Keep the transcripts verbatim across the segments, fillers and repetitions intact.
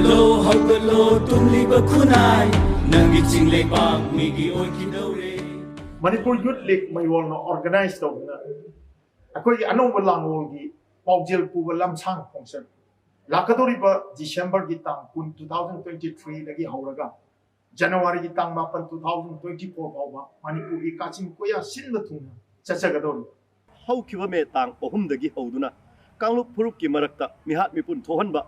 ꯍꯧꯒꯠꯂꯣ, ꯍꯧꯒꯠꯂꯣ, ꯇꯨꯝꯂꯤꯕ ꯈꯨꯟꯅꯥꯏ, ꯅꯪꯒꯤ ꯆꯤꯡ ꯂꯩꯕꯥꯛ ꯃꯤꯒꯤ ꯑꯣꯏꯈꯤꯗꯧꯔꯦ꯫ ꯃꯅꯤꯄꯨꯔ ꯌꯨꯠ ꯂꯤꯒ ꯃꯌꯣꯜꯅ ꯑꯣꯔꯒꯅꯥꯏꯖ ꯇꯧꯗꯨꯅ ꯑꯩꯈꯣꯏꯒꯤ ꯑꯅꯧꯕ ꯂꯥꯡꯂꯣꯜꯒꯤ ꯄꯥꯎꯖꯦꯜ ꯄꯨꯕ ꯂꯝꯁꯥꯡ ꯈꯣꯡꯆꯠ ꯂꯥꯛꯀꯗꯧꯔꯤꯕ ꯗꯤꯁꯦꯝꯕꯔꯒꯤ ꯇꯥꯡ ꯀꯨꯟ, two thousand twenty three ꯗꯒꯤ ꯍꯧꯔꯒ ꯖꯅꯋꯥꯔꯤꯒꯤ ꯇꯥꯡ ꯃꯥꯄꯟ, two thousand twenty four ꯐꯥꯎꯕ ꯃꯅꯤꯄꯨꯔꯒꯤ ꯀꯥꯆꯤꯟ ꯀꯣꯌꯥ ꯁꯤꯟꯕ ꯊꯨꯡꯅ ꯆꯠꯆꯒꯗꯧꯔꯤ꯫ ꯍꯧꯈꯤꯕ ꯃꯦ ꯇꯥꯡ ꯑꯍꯨꯝꯗꯒꯤ ꯍꯧꯗꯨꯅ ꯀꯥꯡꯂꯨꯞ ꯐꯨꯔꯨꯞꯀꯤ ꯃꯔꯛꯇ ꯃꯤꯍꯥꯠ ꯃꯤꯄꯨꯟ ꯊꯣꯛꯍꯟꯕ,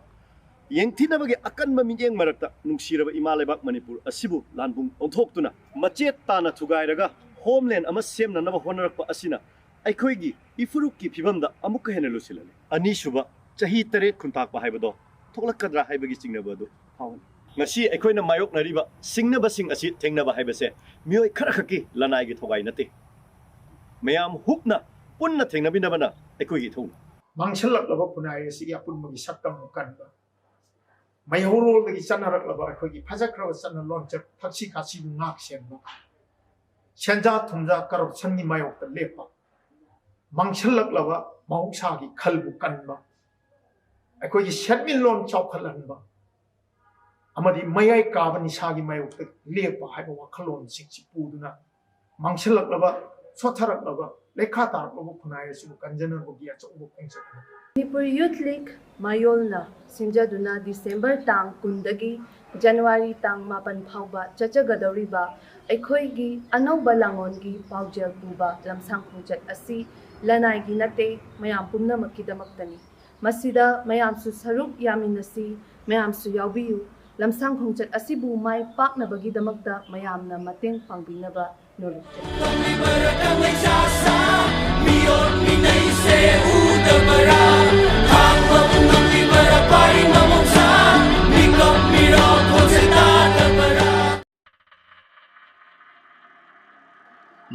ꯌꯦꯡꯊꯤꯅꯕꯒꯤ ꯑꯀꯟꯕ ꯃꯤꯠꯌꯦꯡ ꯃꯔꯛꯇ ꯅꯨꯡꯁꯤꯔꯕ ꯏꯃꯥ ꯂꯩꯕꯥꯛ ꯃꯅꯤꯄꯨꯔ ꯑꯁꯤꯕꯨ ꯂꯥꯟꯕꯨꯡ ꯑꯣꯟꯊꯣꯛꯇꯨꯅ ꯃꯆꯦꯠ ꯇꯥꯅ ꯊꯨꯒꯥꯏꯔꯒ ꯍꯣꯝꯂꯦꯟ ꯑꯃ ꯁꯦꯝꯅꯅꯕ ꯍꯣꯠꯅꯔꯛꯄ ꯑꯁꯤꯅ ꯑꯩꯈꯣꯏꯒꯤ ꯏꯐꯨꯔꯨꯞꯀꯤ ꯐꯤꯕꯝꯗ ꯑꯃꯨꯛꯀ ꯍꯦꯟꯅ ꯂꯨꯁꯤꯜꯍꯜꯂꯤ꯫ ꯑꯅꯤꯁꯨꯕ, ꯆꯍꯤ ꯇꯔꯦꯠ ꯈꯨꯟꯇꯥꯛꯄ ꯍꯥꯏꯕꯗꯣ ꯊꯣꯛꯂꯛꯀꯗ꯭ꯔꯥ ꯍꯥꯏꯕꯒꯤ ꯆꯤꯡꯅꯕ ꯑꯗꯨ ꯐꯥꯎꯍꯜꯂꯤ꯫ ꯉꯁꯤ ꯑꯩꯈꯣꯏꯅ ꯃꯥꯌꯣꯛꯅꯔꯤꯕ ꯁꯤꯡꯅꯕꯁꯤꯡ ꯑꯁꯤ ꯊꯦꯡꯅꯕ ꯍꯥꯏꯕꯁꯦ ꯃꯤꯑꯣꯏ ꯈꯔꯈꯛꯀꯤ ꯂꯅꯥꯏꯒꯤ ꯊꯧꯒꯥꯏ ꯅꯠꯇꯦ꯫ ꯃꯌꯥꯝ ꯍꯨꯞꯅ ꯄꯨꯟꯅ ꯊꯦꯡꯅꯃꯤꯟꯅꯕꯅ ꯑꯩꯈꯣꯏꯒꯤ ꯏꯊꯧꯅꯤ꯫ ꯃꯥꯡꯁꯤꯜꯂꯛꯂꯕ ꯈꯨꯟꯅꯥꯏ ꯑꯁꯤꯒꯤ ꯑꯄꯨꯟꯕꯒꯤ ꯁꯛꯇꯝ ꯀꯟꯕ, ꯃꯩꯍꯧꯔꯣꯜꯗꯒꯤ ꯆꯠꯅꯔꯛꯂꯕ ꯑꯩꯈꯣꯏꯒꯤ ꯐꯖꯈ꯭ꯔꯕ ꯆꯠꯅ ꯂꯣꯟꯆꯠ, ꯊꯛꯁꯤ ꯈꯥꯁꯤꯕꯨ ꯉꯥꯛ ꯁꯦꯟꯕ, ꯁꯦꯟꯖꯥ ꯊꯨꯝꯖꯥ ꯀꯔꯞꯁꯟꯒꯤ ꯃꯥꯌꯣꯛꯇ ꯂꯦꯞꯄ, ꯃꯥꯡꯁꯤꯜꯂꯛꯂꯕ ꯃꯍꯧꯁꯥꯒꯤ ꯈꯜꯕꯨ ꯀꯟꯕ, ꯑꯩꯈꯣꯏꯒꯤ ꯁꯦꯟꯃꯤꯠꯂꯣꯟ ꯆꯥꯎꯈꯠꯍꯟꯕ ꯑꯃꯗꯤ ꯃꯌꯥꯏ ꯀꯥꯕ ꯅꯤꯁꯥꯒꯤ ꯃꯥꯌꯣꯛꯇ ꯂꯦꯞꯄ ꯍꯥꯏꯕ ꯋꯥꯈꯜꯂꯣꯟꯁꯤꯡꯁꯤ ꯄꯨꯗꯨꯅ ꯃꯥꯡꯁꯤꯜꯂꯛꯂꯕ, ꯁꯣꯠꯊꯔꯛꯂꯕ, ꯂꯩꯈꯥ ꯇꯥꯔꯛꯂꯕ ꯈꯨꯟꯅꯥꯏ ꯑꯁꯤꯕꯨ ꯀꯟꯖꯅꯕꯒꯤ ꯑꯆꯧꯕ ꯈꯣꯡꯆꯠ ꯑꯃꯅꯤ꯫ ꯃꯅꯤꯄꯨꯔ ꯌꯨꯠ ꯂꯤꯒ ꯃꯥꯌꯣꯜꯅ ꯁꯤꯟꯖꯗꯨꯅ ꯗꯤꯁꯦꯝꯕꯔ ꯇꯥꯡ ꯀꯨꯟꯗꯒꯤ ꯖꯅꯋꯥꯔꯤ ꯇꯥꯡ ꯃꯥꯄꯟ ꯐꯥꯎꯕ ꯆꯠꯆꯒꯗꯧꯔꯤꯕ ꯑꯩꯈꯣꯏꯒꯤ ꯑꯅꯧꯕ ꯂꯥꯡꯂꯣꯟꯒꯤ ꯄꯥꯎꯖꯦꯜ ꯄꯨꯕ ꯂꯝꯁꯥꯡ ꯈꯣꯡꯆꯠ ꯑꯁꯤ ꯂꯅꯥꯏꯒꯤ ꯅꯠꯇꯦ, ꯃꯌꯥꯝ ꯄꯨꯝꯅꯃꯛꯀꯤꯗꯃꯛꯇꯅꯤ꯫ ꯃꯁꯤꯗ ꯃꯌꯥꯝꯁꯨ ꯁꯔꯨꯛ ꯌꯥꯃꯤꯟꯅꯁꯤ, ꯃꯌꯥꯝꯁꯨ ꯌꯥꯎꯕꯤꯌꯨ꯫ ꯂꯝꯁꯥꯡ ꯈꯣꯡꯆꯠ ꯑꯁꯤꯕꯨ ꯃꯥꯏ ꯄꯥꯛꯅꯕꯒꯤꯗꯃꯛꯇ ꯃꯌꯥꯝꯅ ꯃꯇꯦꯡ ꯄꯥꯡꯕꯤꯅꯕ ꯅꯣꯜꯂꯨꯛꯆꯔꯤ꯫ ꯉꯝꯂꯤꯕꯔꯥ ꯀꯪꯂꯩ ꯆꯥꯁꯥ, ꯃꯤꯑꯣꯠ ꯃꯤꯅꯩꯁꯦ ꯎꯗꯕꯔꯥ? ꯈꯥꯡꯕ ꯉꯝꯂꯤꯕꯔꯥ ꯄꯥꯔꯤ ꯃꯃꯣꯡꯁꯥ, ꯃꯤꯀꯞ ꯃꯤꯔꯣ ꯈꯣꯟꯁꯦ ꯇꯥꯗꯕꯔꯥ?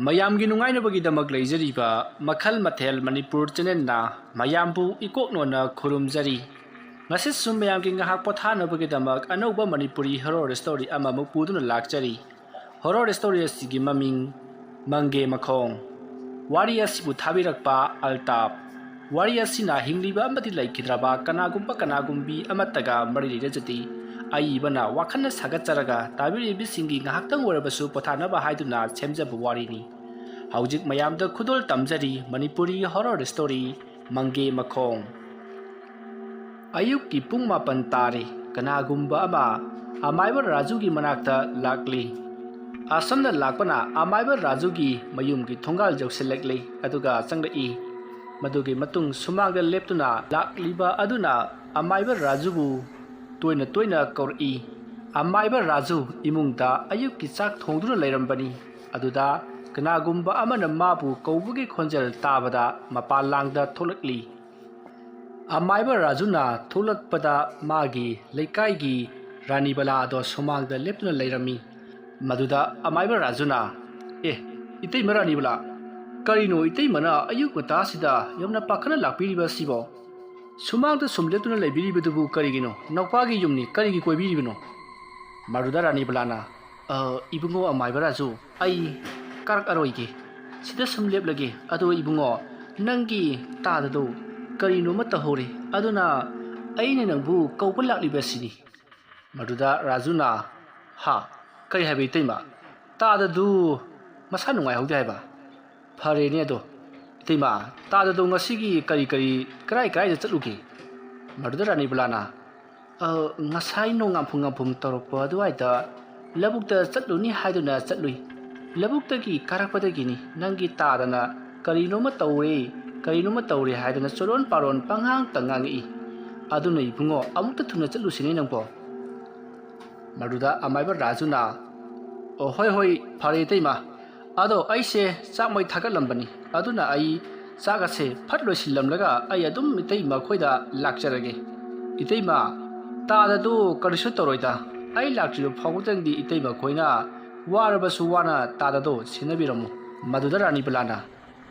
ꯃꯌꯥꯝꯒꯤ ꯅꯨꯡꯉꯥꯏꯅꯕꯒꯤꯗꯃꯛ ꯂꯩꯖꯔꯤꯕ ꯃꯈꯜ ꯃꯊꯦꯜ ꯃꯅꯤꯄꯨꯔ ꯆꯦꯅꯦꯜꯅ ꯃꯌꯥꯝꯕꯨ ꯏꯀꯣꯛꯅꯣꯅ ꯈꯨꯔꯨꯝꯖꯔꯤ꯫ ꯉꯁꯤꯁꯨ ꯃꯌꯥꯝꯒꯤ ꯉꯥꯏꯍꯥꯛ ꯄꯣꯊꯥꯅꯕꯒꯤꯗꯃꯛ ꯑꯅꯧꯕ ꯃꯅꯤꯄꯨꯔꯤ ꯍꯣꯔꯣꯔ ꯁ꯭ꯇꯣꯔꯤ ꯑꯃꯃꯨꯛ ꯄꯨꯗꯨꯅ ꯂꯥꯛꯆꯔꯤ꯫ ꯍꯣꯔꯣꯔ ꯁ꯭ꯇꯣꯔꯤ ꯑꯁꯤꯒꯤ ꯃꯃꯤꯡ ꯃꯪꯒꯦ ꯃꯈꯣꯡ꯫ ꯋꯥꯔꯤ ꯑꯁꯤꯕꯨ ꯊꯥꯕꯤꯔꯛꯄ ꯑꯜꯇꯥꯞ꯫ ꯋꯥꯔꯤ ꯑꯁꯤꯅ ꯍꯤꯡꯂꯤꯕ ꯑꯃꯗꯤ ꯂꯩꯈꯤꯗ꯭ꯔꯕ ꯀꯅꯥꯒꯨꯝꯕ ꯀꯅꯥꯒꯨꯝꯕꯤ ꯑꯃꯠꯇꯒ ꯃꯔꯤ ꯂꯩꯅꯖꯗꯦ꯫ ꯑꯏꯕꯅ ꯋꯥꯈꯜꯅ ꯁꯥꯒꯠꯆꯔꯒ ꯇꯥꯕꯤꯔꯤꯕꯁꯤꯡꯒꯤ ꯉꯥꯏꯍꯥꯛꯇꯪ ꯑꯣꯏꯔꯕꯁꯨ ꯄꯣꯊꯥꯅꯕ ꯍꯥꯏꯗꯨꯅ ꯁꯦꯝꯖꯕ ꯋꯥꯔꯤꯅꯤ꯫ ꯍꯧꯖꯤꯛ ꯃꯌꯥꯝꯗ ꯈꯨꯗꯣꯜ ꯇꯝꯖꯔꯤ ꯃꯅꯤꯄꯨꯔꯤ ꯍꯣꯔꯔ ꯁ꯭ꯇꯣꯔꯤ ꯃꯪꯒꯦ ꯃꯈꯣꯡ꯫ ꯑꯌꯨꯛꯀꯤ ꯄꯨꯡ ꯃꯥꯄꯟ ꯇꯥꯔꯦ꯫ ꯀꯅꯥꯒꯨꯝꯕ ꯑꯃ ꯑꯃꯥꯏꯕ ꯔꯥꯖꯨꯒꯤ ꯃꯅꯥꯛꯇ ꯂꯥꯛꯂꯤ꯫ ꯑꯁꯨꯝꯅ ꯂꯥꯛꯄꯅ ꯑꯃꯥꯏꯕ ꯔꯥꯖꯨꯒꯤ ꯃꯌꯨꯝꯒꯤ ꯊꯣꯡꯒꯥꯜ ꯌꯧꯁꯤꯜꯂꯛꯂꯤ, ꯑꯗꯨꯒ ꯆꯪꯂꯛꯏ꯫ ꯃꯗꯨꯒꯤ ꯃꯇꯨꯡ ꯁꯨꯃꯥꯡꯗ ꯂꯦꯞꯇꯨꯅ ꯂꯥꯛꯂꯤꯕ ꯑꯗꯨꯅ ꯑꯃꯥꯏꯕ ꯔꯥꯖꯨꯕꯨ ꯇꯣꯏꯅ ꯇꯣꯏꯅ ꯀꯧꯔꯛꯏ꯫ ꯑꯃꯥꯏꯕ ꯔꯥꯖꯨ ꯏꯃꯨꯡꯗ ꯑꯌꯨꯛꯀꯤ ꯆꯥꯛ ꯊꯣꯡꯗꯨꯅ ꯂꯩꯔꯝꯕꯅꯤ꯫ ꯑꯗꯨꯗ ꯀꯅꯥꯒꯨꯝꯕ ꯑꯃꯅ ꯃꯥꯕꯨ ꯀꯧꯕꯒꯤ ꯈꯣꯟꯖꯦꯜ ꯇꯥꯕꯗ ꯃꯄꯥꯟ ꯂꯥꯡꯗ ꯊꯣꯛꯂꯛꯂꯤ꯫ ꯑꯃꯥꯏꯕ ꯔꯥꯖꯨꯅ ꯊꯣꯛꯂꯛꯄꯗ ꯃꯥꯒꯤ ꯂꯩꯀꯥꯏꯒꯤ ꯔꯥꯅꯤꯕꯂꯥ ꯑꯗꯣ ꯁꯨꯃꯥꯡꯗ ꯂꯦꯞꯇꯨꯅ ꯂꯩꯔꯝꯃꯤ꯫ ꯃꯗꯨꯗ ꯑꯃꯥꯏꯕ ꯔꯥꯖꯨꯅ, "ꯑꯦ, ꯏꯇꯩꯃ ꯔꯥꯅꯤꯕꯂꯥ, ꯀꯔꯤꯅꯣ ꯏꯇꯩꯃꯅ ꯑꯌꯨꯛ ꯉꯟꯇꯥꯁꯤꯗ ꯌꯥꯝꯅ ꯄꯥꯈꯠꯅ ꯂꯥꯛꯄꯤꯔꯤꯕ ꯑꯁꯤꯕꯣ? ꯁꯨꯃꯥꯡꯗ ꯁꯨꯝ ꯂꯦꯞꯇꯨꯅ ꯂꯩꯕꯤꯔꯤꯕꯗꯨꯕꯨ ꯀꯔꯤꯒꯤꯅꯣ? ꯅꯧꯄꯥꯒꯤ ꯌꯨꯝꯅꯤ, ꯀꯔꯤꯒꯤ ꯀꯣꯏꯕꯤꯔꯤꯕꯅꯣ?" ꯃꯗꯨꯗ ꯔꯥꯅꯤꯕꯂꯥꯅ, "ꯑ, ꯏꯕꯨꯡꯉꯣ ꯑꯃꯥꯏꯕ ꯔꯥꯖꯨ, ꯑꯩ ꯀꯥꯔꯛꯑꯔꯣꯏꯒꯦ꯫ ꯁꯤꯗ ꯁꯨꯝ ꯂꯦꯞꯂꯒꯦ꯫ ꯑꯗꯣ ꯏꯕꯨꯡꯉꯣ, ꯅꯪꯒꯤ ꯇꯥꯗꯗꯣ ꯀꯔꯤꯅꯣꯃ ꯇꯧꯍꯧꯔꯦ꯫ ꯑꯗꯨꯅ ꯑꯩꯅ ꯅꯪꯕꯨ ꯀꯧꯕ ꯂꯥꯛꯂꯤꯕꯁꯤꯅꯤ꯫" ꯃꯗꯨꯗ ꯔꯥꯖꯨꯅ, "ꯍꯥ? ꯀꯔꯤ ꯍꯥꯏꯕ ꯏꯇꯩꯃ? ꯇꯥꯗꯗꯨ ꯃꯁꯥ ꯅꯨꯡꯉꯥꯏꯍꯧꯗꯦ ꯍꯥꯏꯕ? ꯐꯔꯦꯅꯦ ꯑꯗꯣ꯫ ꯏꯇꯩꯃ, ꯇꯥꯗꯗꯣ ꯉꯁꯤꯒꯤ ꯀꯔꯤ ꯀꯔꯤ, ꯀꯔꯥꯏ ꯀꯔꯥꯏꯗ ꯆꯠꯂꯨꯒꯦ?" ꯃꯗꯨꯗ ꯔꯥꯅꯤꯕꯂꯥꯅ, "ꯑ, ꯉꯁꯥꯏ ꯅꯣꯡ ꯉꯥꯝꯐꯨ ꯉꯥꯝꯐꯨꯝ ꯇꯧꯔꯛꯄ ꯑꯗꯨꯋꯥꯏꯗ ꯂꯧꯕꯨꯛꯇ ꯆꯠꯂꯨꯅꯤ ꯍꯥꯏꯗꯨꯅ ꯆꯠꯂꯨꯏ꯫ ꯂꯧꯕꯨꯛꯇꯒꯤ ꯀꯥꯔꯛꯄꯗꯒꯤꯅꯤ ꯅꯪꯒꯤ ꯇꯥꯗꯅ ꯀꯔꯤꯅꯣꯃ ꯇꯧꯔꯦ, ꯀꯔꯤꯅꯣꯃ ꯇꯧꯔꯦ ꯍꯥꯏꯗꯅ ꯆꯣꯔꯣꯟ ꯄꯥꯔꯣꯟ ꯄꯉꯥꯡꯇ ꯉꯥꯡꯉꯛꯏ꯫ ꯑꯗꯨꯅ ꯏꯕꯨꯡꯉꯣ, ꯑꯃꯨꯛꯇ ꯊꯨꯅ ꯆꯠꯂꯨꯁꯤꯅꯦ ꯅꯪꯕꯣ꯫" ꯃꯗꯨꯗ ꯑꯃꯥꯏꯕ ꯔꯥꯖꯨꯅ, "ꯑꯣ, ꯍꯣꯏ, ꯍꯣꯏ, ꯐꯔꯦ ꯏꯇꯩꯃ꯫ ꯑꯗꯣ ꯑꯩꯁꯦ ꯆꯥꯛ ꯃꯩ ꯊꯥꯒꯠꯂꯝꯕꯅꯤ꯫ ꯑꯗꯨꯅ ꯑꯩ ꯆꯥꯛ ꯑꯁꯦ ꯐꯠ ꯂꯣꯏꯁꯤꯜꯂꯝꯂꯒ ꯑꯩ ꯑꯗꯨꯝ ꯏꯇꯩꯃ ꯈꯣꯏꯗ ꯂꯥꯛꯆꯔꯒꯦ꯫ ꯏꯇꯩꯃ, ꯇꯥꯗꯗꯨ ꯀꯔꯤꯁꯨ ꯇꯧꯔꯣꯏꯗ꯫ ꯑꯩ ꯂꯥꯛꯇ꯭ꯔꯤꯕ ꯐꯥꯎꯕꯗꯪꯗꯤ ꯏꯇꯩꯃ ꯈꯣꯏꯅ ꯋꯥꯔꯕꯁꯨ ꯋꯥꯅ ꯇꯥꯗꯗꯣ ꯁꯦꯟꯅꯕꯤꯔꯝꯃꯨ꯫" ꯃꯗꯨꯗ ꯔꯥꯅꯤꯕꯂꯥꯅ,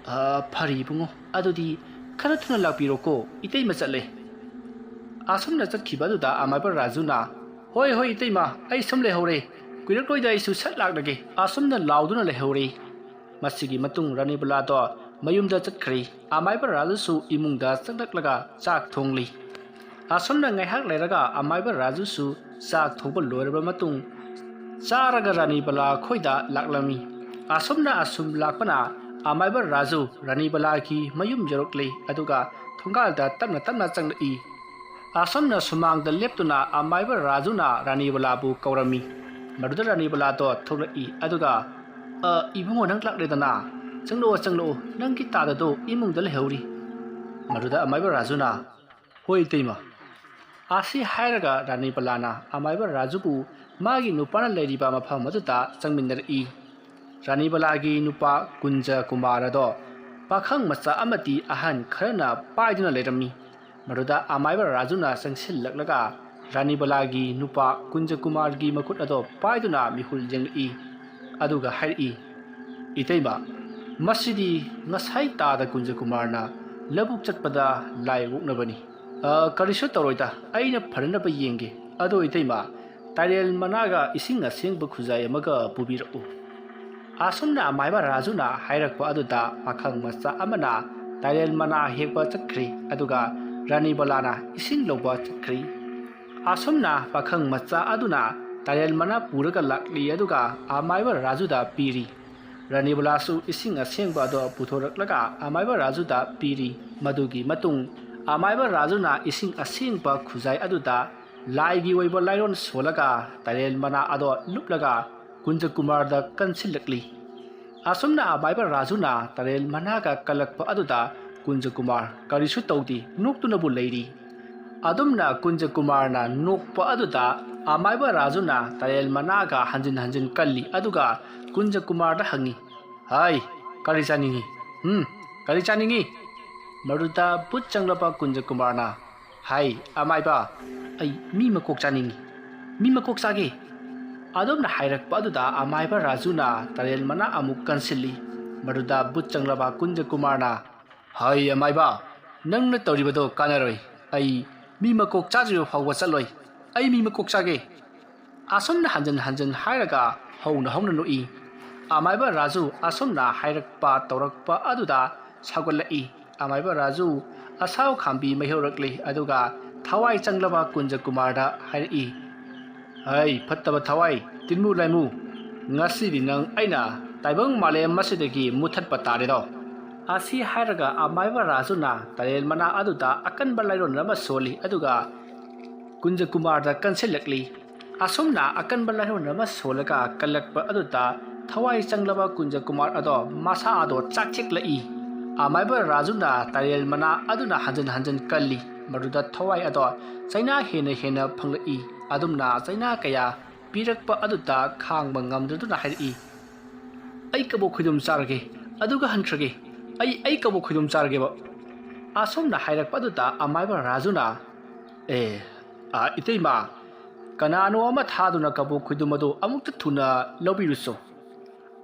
"ꯑ, ꯐꯔꯦ ꯏꯕꯨꯡꯉꯣ, ꯑꯗꯨꯗꯤ ꯈꯔ ꯊꯨꯅ ꯂꯥꯛꯄꯤꯔꯣꯀꯣ, ꯏꯇꯩꯃ ꯆꯠꯂꯦ꯫" ꯑꯁꯨꯝꯅ ꯆꯠꯈꯤꯕ ꯑꯗꯨꯗ ꯑꯃꯥꯏꯕ ꯔꯥꯖꯨꯅ, "ꯍꯣꯏ, ꯍꯣꯏ, ꯏꯇꯩꯃ, ꯑꯩ ꯁꯨꯝ ꯂꯩꯍꯧꯔꯦ꯫ ꯀꯨꯏꯔꯛꯂꯣꯏꯗ ꯑꯩꯁꯨ ꯁꯠ ꯂꯥꯛꯂꯒꯦ꯫" ꯑꯁꯨꯝꯅ ꯂꯥꯎꯗꯨꯅ ꯂꯩꯍꯧꯔꯦ꯫ ꯃꯁꯤꯒꯤ ꯃꯇꯨꯡ ꯔꯥꯅꯤꯕꯂꯥꯗꯣ ꯃꯌꯨꯝꯗ ꯆꯠꯈ꯭ꯔꯦ꯫ ꯑꯃꯥꯏꯕ ꯔꯥꯖꯨꯁꯨ ꯏꯃꯨꯡꯗ ꯆꯪꯂꯛꯂꯒ ꯆꯥꯛ ꯊꯣꯡꯂꯤ꯫ ꯑꯁꯨꯝꯅ ꯉꯥꯏꯍꯥꯛ ꯂꯩꯔꯒ ꯑꯃꯥꯏꯕ ꯔꯥꯖꯨꯁꯨ ꯆꯥꯛ ꯊꯣꯡꯕ ꯂꯣꯏꯔꯕ ꯃꯇꯨꯡ ꯆꯥꯔꯒ ꯔꯥꯅꯤꯕꯂꯥ ꯈꯣꯏꯗ ꯂꯥꯛꯂꯝꯃꯤ꯫ ꯑꯁꯨꯝꯅ ꯑꯁꯨꯝ ꯂꯥꯛꯄꯅ ꯑꯃꯥꯏꯕ ꯔꯥꯖꯨ ꯔꯥꯅꯤꯕꯂꯥꯒꯤ ꯃꯌꯨꯝ ꯌꯧꯔꯛꯂꯦ, ꯑꯗꯨꯒ ꯊꯣꯡꯒꯥꯜꯗ ꯇꯞꯅ ꯇꯞꯅ ꯆꯪꯂꯛꯏ꯫ ꯑꯁꯨꯝꯅ ꯁꯨꯃꯥꯡꯗ ꯂꯦꯞꯇꯨꯅ ꯑꯃꯥꯏꯕ ꯔꯥꯖꯨꯅ ꯔꯥꯅꯤꯕꯂꯥꯕꯨ ꯀꯧꯔꯝꯃꯤ꯫ ꯃꯗꯨꯗ ꯔꯥꯅꯤꯕꯂꯥꯗꯣ ꯊꯣꯛꯂꯛꯏ, ꯑꯗꯨꯒ "ꯑ, ꯏꯕꯨꯡꯉꯣ, ꯅꯪ ꯂꯥꯛꯂꯦꯗꯅ? ꯆꯪꯂꯛꯑꯣ, ꯆꯪꯂꯛꯑꯣ, ꯅꯪꯒꯤ ꯇꯥꯗꯗꯣ ꯏꯃꯨꯡꯗ ꯂꯩꯍꯧꯔꯤ꯫" ꯃꯗꯨꯗ ꯑꯃꯥꯏꯕ ꯔꯥꯖꯨꯅ, "ꯍꯣꯏ, ꯏꯇꯩꯃ꯫" ꯑꯁꯤ ꯍꯥꯏꯔꯒ ꯔꯥꯅꯤꯕꯂꯥꯅ ꯑꯃꯥꯏꯕ ꯔꯥꯖꯨꯕꯨ ꯃꯥꯒꯤ ꯅꯨꯄꯥꯅ ꯂꯩꯔꯤꯕ ꯃꯐꯝ ꯑꯗꯨꯗ ꯆꯪꯃꯤꯟꯅꯔꯛꯏ꯫ ꯔꯥꯅꯤꯕꯂꯥꯒꯤ ꯅꯨꯄꯥ ꯀꯨꯟꯖ ꯀꯨꯃꯥꯔ ꯑꯗꯣ ꯄꯥꯈꯪ ꯃꯆꯥ ꯑꯃꯗꯤ ꯑꯍꯟ ꯈꯔꯅ ꯄꯥꯏꯗꯨꯅ ꯂꯩꯔꯝꯃꯤ꯫ ꯃꯗꯨꯗ ꯑꯃꯥꯏꯕ ꯔꯥꯖꯨꯅ ꯆꯪꯁꯤꯜꯂꯛꯂꯒ ꯔꯥꯅꯤꯕꯂꯥꯒꯤ ꯅꯨꯄꯥ ꯀꯨꯟꯖ ꯀꯨꯃꯥꯔꯒꯤ ꯃꯈꯨꯠ ꯑꯗꯣ ꯄꯥꯏꯗꯨꯅ ꯃꯤꯍꯨꯜ ꯌꯦꯡꯂꯛꯏ, ꯑꯗꯨꯒ ꯍꯥꯏꯔꯛꯏ, "ꯏꯇꯩꯃ, ꯃꯁꯤꯗꯤ ꯉꯁꯥꯏ ꯇꯥꯗ ꯀꯨꯟꯖ ꯀꯨꯃꯥꯔꯅ ꯂꯧꯕꯨꯛ ꯆꯠꯄꯗ ꯂꯥꯏ ꯑꯣꯛꯅꯕꯅꯤ꯫ ꯑ, ꯀꯔꯤꯁꯨ ꯇꯧꯔꯣꯏꯗ, ꯑꯩꯅ ꯐꯅꯅꯕ ꯌꯦꯡꯒꯦ꯫ ꯑꯗꯣ ꯏꯇꯩꯃ, ꯇꯥꯏꯔꯦꯜ ꯃꯅꯥꯒ ꯏꯁꯤꯡ ꯑꯁꯦꯡꯕ ꯈꯨꯖꯥꯏ ꯑꯃꯒ ꯄꯨꯕꯤꯔꯛꯎ꯫" ꯑꯁꯨꯝꯅ ꯑꯃꯥꯏꯕ ꯔꯥꯖꯨꯅ ꯍꯥꯏꯔꯛꯄ ꯑꯗꯨꯗ ꯄꯥꯈꯪ ꯃꯆꯥ ꯑꯃꯅ ꯇꯥꯏꯔꯦꯜ ꯃꯅꯥ ꯍꯦꯛꯄ ꯆꯠꯈ꯭ꯔꯤ, ꯑꯗꯨꯒ ꯔꯥꯅꯤꯕꯂꯥꯅ ꯏꯁꯤꯡ ꯂꯧꯕ ꯆꯠꯈ꯭ꯔꯤ꯫ ꯑꯁꯨꯝꯅ ꯄꯥꯈꯪ ꯃꯆꯥ ꯑꯗꯨꯅ ꯇꯥꯏꯔꯦꯜ ꯃꯅꯥ ꯄꯨꯔꯒ ꯂꯥꯛꯂꯤ, ꯑꯗꯨꯒ ꯑꯃꯥꯏꯕ ꯔꯥꯖꯨꯗ ꯄꯤꯔꯤ꯫ ꯔꯥꯅꯤꯕꯂꯥꯁꯨ ꯏꯁꯤꯡ ꯑꯁꯦꯡꯕ ꯑꯗꯣ ꯄꯨꯊꯣꯔꯛꯂꯒ ꯑꯃꯥꯏꯕ ꯔꯥꯖꯨꯗ ꯄꯤꯔꯤ꯫ ꯃꯗꯨꯒꯤ ꯃꯇꯨꯡ ꯑꯃꯥꯏꯕ ꯔꯥꯖꯨꯅ ꯏꯁꯤꯡ ꯑꯁꯦꯡꯕ ꯈꯨꯖꯥꯏ ꯑꯗꯨꯗ ꯂꯥꯏꯒꯤ ꯑꯣꯏꯕ ꯂꯥꯏꯔꯣꯟ ꯁꯣꯜꯂꯒ ꯇꯥꯏꯔꯦꯜ ꯃꯅꯥ ꯑꯗꯣ ꯂꯨꯞꯂꯒ ꯀꯨꯟꯖ ꯀꯨꯃꯥꯔꯗ ꯀꯟꯁꯤꯜꯂꯛꯂꯤ꯫ ꯑꯁꯨꯝꯅ ꯑꯃꯥꯏꯕ ꯔꯥꯖꯨꯅ ꯇꯥꯏꯔꯦꯜ ꯃꯅꯥꯒ ꯀꯜꯂꯛꯄ ꯑꯗꯨꯗ ꯀꯨꯟꯖ ꯀꯨꯃꯥꯔ ꯀꯔꯤꯁꯨ ꯇꯧꯗꯦ, ꯅꯣꯛꯇꯨꯅꯕꯨ ꯂꯩꯔꯤ꯫ ꯑꯗꯨꯝꯅ ꯀꯨꯟꯖ ꯀꯨꯃꯥꯔꯅ ꯅꯣꯛꯄ ꯑꯗꯨꯗ ꯑꯃꯥꯏꯕ ꯔꯥꯖꯨꯅ ꯇꯥꯏꯔꯦꯜ ꯃꯅꯥꯒ ꯍꯟꯖꯤꯟ ꯍꯟꯖꯤꯟ ꯀꯜꯂꯤ, ꯑꯗꯨꯒ ꯀꯨꯟꯖ ꯀꯨꯃꯥꯔꯗ ꯍꯪꯉꯤ, "ꯍꯥꯏ, ꯀꯔꯤ ꯆꯥꯅꯤꯡꯉꯤ? ꯎꯝ, ꯀꯔꯤ ꯆꯥꯅꯤꯡꯉꯤ?" ꯃꯗꯨꯗ ꯕꯨꯠ ꯆꯪꯂꯕ ꯀꯨꯟꯖ ꯀꯨꯃꯥꯔꯅ, "ꯍꯥꯏ, ꯑꯃꯥꯏꯕ, ꯑꯩ ꯃꯤ ꯃꯀꯣꯛ ꯆꯥꯅꯤꯡꯉꯤ꯫ ꯃꯤ ꯃꯀꯣꯛ ꯆꯥꯒꯦ꯫" ꯑꯗꯨꯝꯅ ꯍꯥꯏꯔꯛꯄ ꯑꯗꯨꯗ ꯑꯃꯥꯏꯕ ꯔꯥꯖꯨꯅ ꯇꯥꯏꯔꯦꯜ ꯃꯅꯥ ꯑꯃꯨꯛ ꯀꯟꯁꯤꯜꯂꯤ꯫ ꯃꯗꯨꯗ ꯕꯨꯠ ꯆꯪꯂꯕ ꯀꯨꯟꯖ ꯀꯨꯃꯥꯔꯅ, "ꯍꯥꯏ, ꯑꯃꯥꯏꯕ, ꯅꯪꯅ ꯇꯧꯔꯤꯕꯗꯣ ꯀꯥꯟꯅꯔꯣꯏ꯫ ꯑꯩ ꯃꯤ ꯃꯀꯣꯛ ꯆꯥꯗ꯭ꯔꯤꯕ ꯐꯥꯎꯕ ꯆꯠꯂꯣꯏ꯫ ꯑꯩ ꯃꯤ ꯃꯀꯣꯛ ꯆꯥꯒꯦ꯫" ꯑꯁꯨꯝꯅ ꯍꯟꯖꯤꯟ ꯍꯟꯖꯤꯟ ꯍꯥꯏꯔꯒ ꯍꯧꯅ ꯍꯧꯅ ꯅꯣꯛꯏ꯫ ꯑꯃꯥꯏꯕ ꯔꯥꯖꯨ ꯑꯁꯨꯝꯅ ꯍꯥꯏꯔꯛꯄ ꯇꯧꯔꯛꯄ ꯑꯗꯨꯗ ꯁꯥꯎꯒꯠꯂꯛꯏ꯫ ꯑꯃꯥꯏꯕ ꯔꯥꯖꯨ ꯑꯁꯥꯎ ꯈꯥꯝꯕꯤ ꯃꯩꯍꯧꯔꯛꯂꯤ, ꯑꯗꯨꯒ ꯊꯋꯥꯏ ꯆꯪꯂꯕ ꯀꯨꯟꯖꯀꯨꯃꯥꯔꯗ ꯍꯥꯏꯔꯛꯏ, "ꯍꯩ, ꯐꯠꯇꯕ ꯊꯋꯥꯏ, ꯇꯤꯟꯃꯨ ꯂꯥꯏꯃꯨ, ꯉꯁꯤꯗꯤ ꯅꯪ ꯑꯩꯅ ꯇꯥꯏꯕꯪ ꯃꯥꯂꯦꯝ ꯑꯁꯤꯗꯒꯤ ꯃꯨꯊꯠꯄ ꯇꯥꯔꯦꯗꯣ!" ꯑꯁꯤ ꯍꯥꯏꯔꯒ ꯑꯃꯥꯏꯕ ꯔꯥꯖꯨꯅ ꯇꯔꯦꯜ ꯃꯅꯥ ꯑꯗꯨꯗ ꯑꯀꯟꯕ ꯂꯥꯏꯔꯣꯟ ꯑꯃ ꯁꯣꯜꯂꯤ, ꯑꯗꯨꯒ ꯀꯨꯟꯖꯀꯨꯃꯥꯔꯗ ꯀꯟꯁꯤꯜꯂꯛꯂꯤ꯫ ꯑꯁꯨꯝꯅ ꯑꯀꯟꯕ ꯂꯥꯏꯔꯣꯟ ꯑꯃ ꯁꯣꯜꯂꯒ ꯀꯜꯂꯛꯄ ꯑꯗꯨꯗ ꯊꯋꯥꯏ ꯆꯪꯂꯕ ꯀꯨꯟꯖꯀꯨꯃꯥꯔ ꯑꯗꯣ ꯃꯁꯥ ꯑꯗꯣ ꯆꯥꯛꯊꯦꯛꯂꯛꯏ꯫ ꯑꯃꯥꯏꯕ ꯔꯥꯖꯨꯅ ꯇꯔꯦꯜ ꯃꯅꯥ ꯑꯗꯨꯅ ꯍꯟꯖꯤꯟ ꯍꯟꯖꯤꯟ ꯀꯜꯂꯤ꯫ ꯃꯗꯨꯗ ꯊꯋꯥꯏ ꯑꯗꯣ ꯆꯩꯅꯥ ꯍꯦꯟꯅ ꯍꯦꯟꯅ ꯐꯪꯂꯛꯏ꯫ ꯑꯗꯨꯝꯅ ꯆꯩꯅꯥ ꯀꯌꯥ ꯄꯤꯔꯛꯄ ꯑꯗꯨꯗ ꯈꯥꯡꯕ ꯉꯝꯗꯗꯨꯅ ꯍꯥꯏꯔꯛꯏ, "ꯑꯩ ꯀꯕꯣꯛ ꯈꯣꯏꯗꯨꯝ ꯆꯥꯔꯒꯦ, ꯑꯗꯨꯒ ꯍꯟꯈ꯭ꯔꯒꯦ꯫ ꯑꯩ, ꯑꯩ ꯀꯕꯣꯛ ꯈꯣꯏꯗꯨꯝ ꯆꯥꯔꯒꯦꯕ꯫" ꯑꯁꯨꯝꯅ ꯍꯥꯏꯔꯛꯄ ꯑꯗꯨꯗ ꯑꯃꯥꯏꯕ ꯔꯥꯖꯨꯅ, "ꯑꯦ, ꯑ, ꯏꯇꯩꯃ, ꯀꯅꯥꯅꯣ ꯑꯃ ꯊꯥꯗꯨꯅ ꯀꯕꯣꯛ ꯈꯣꯏꯗꯨꯝ ꯑꯗꯨ ꯑꯃꯨꯛꯇ ꯊꯨꯅ ꯂꯧꯕꯤꯔꯨꯁꯣ꯫"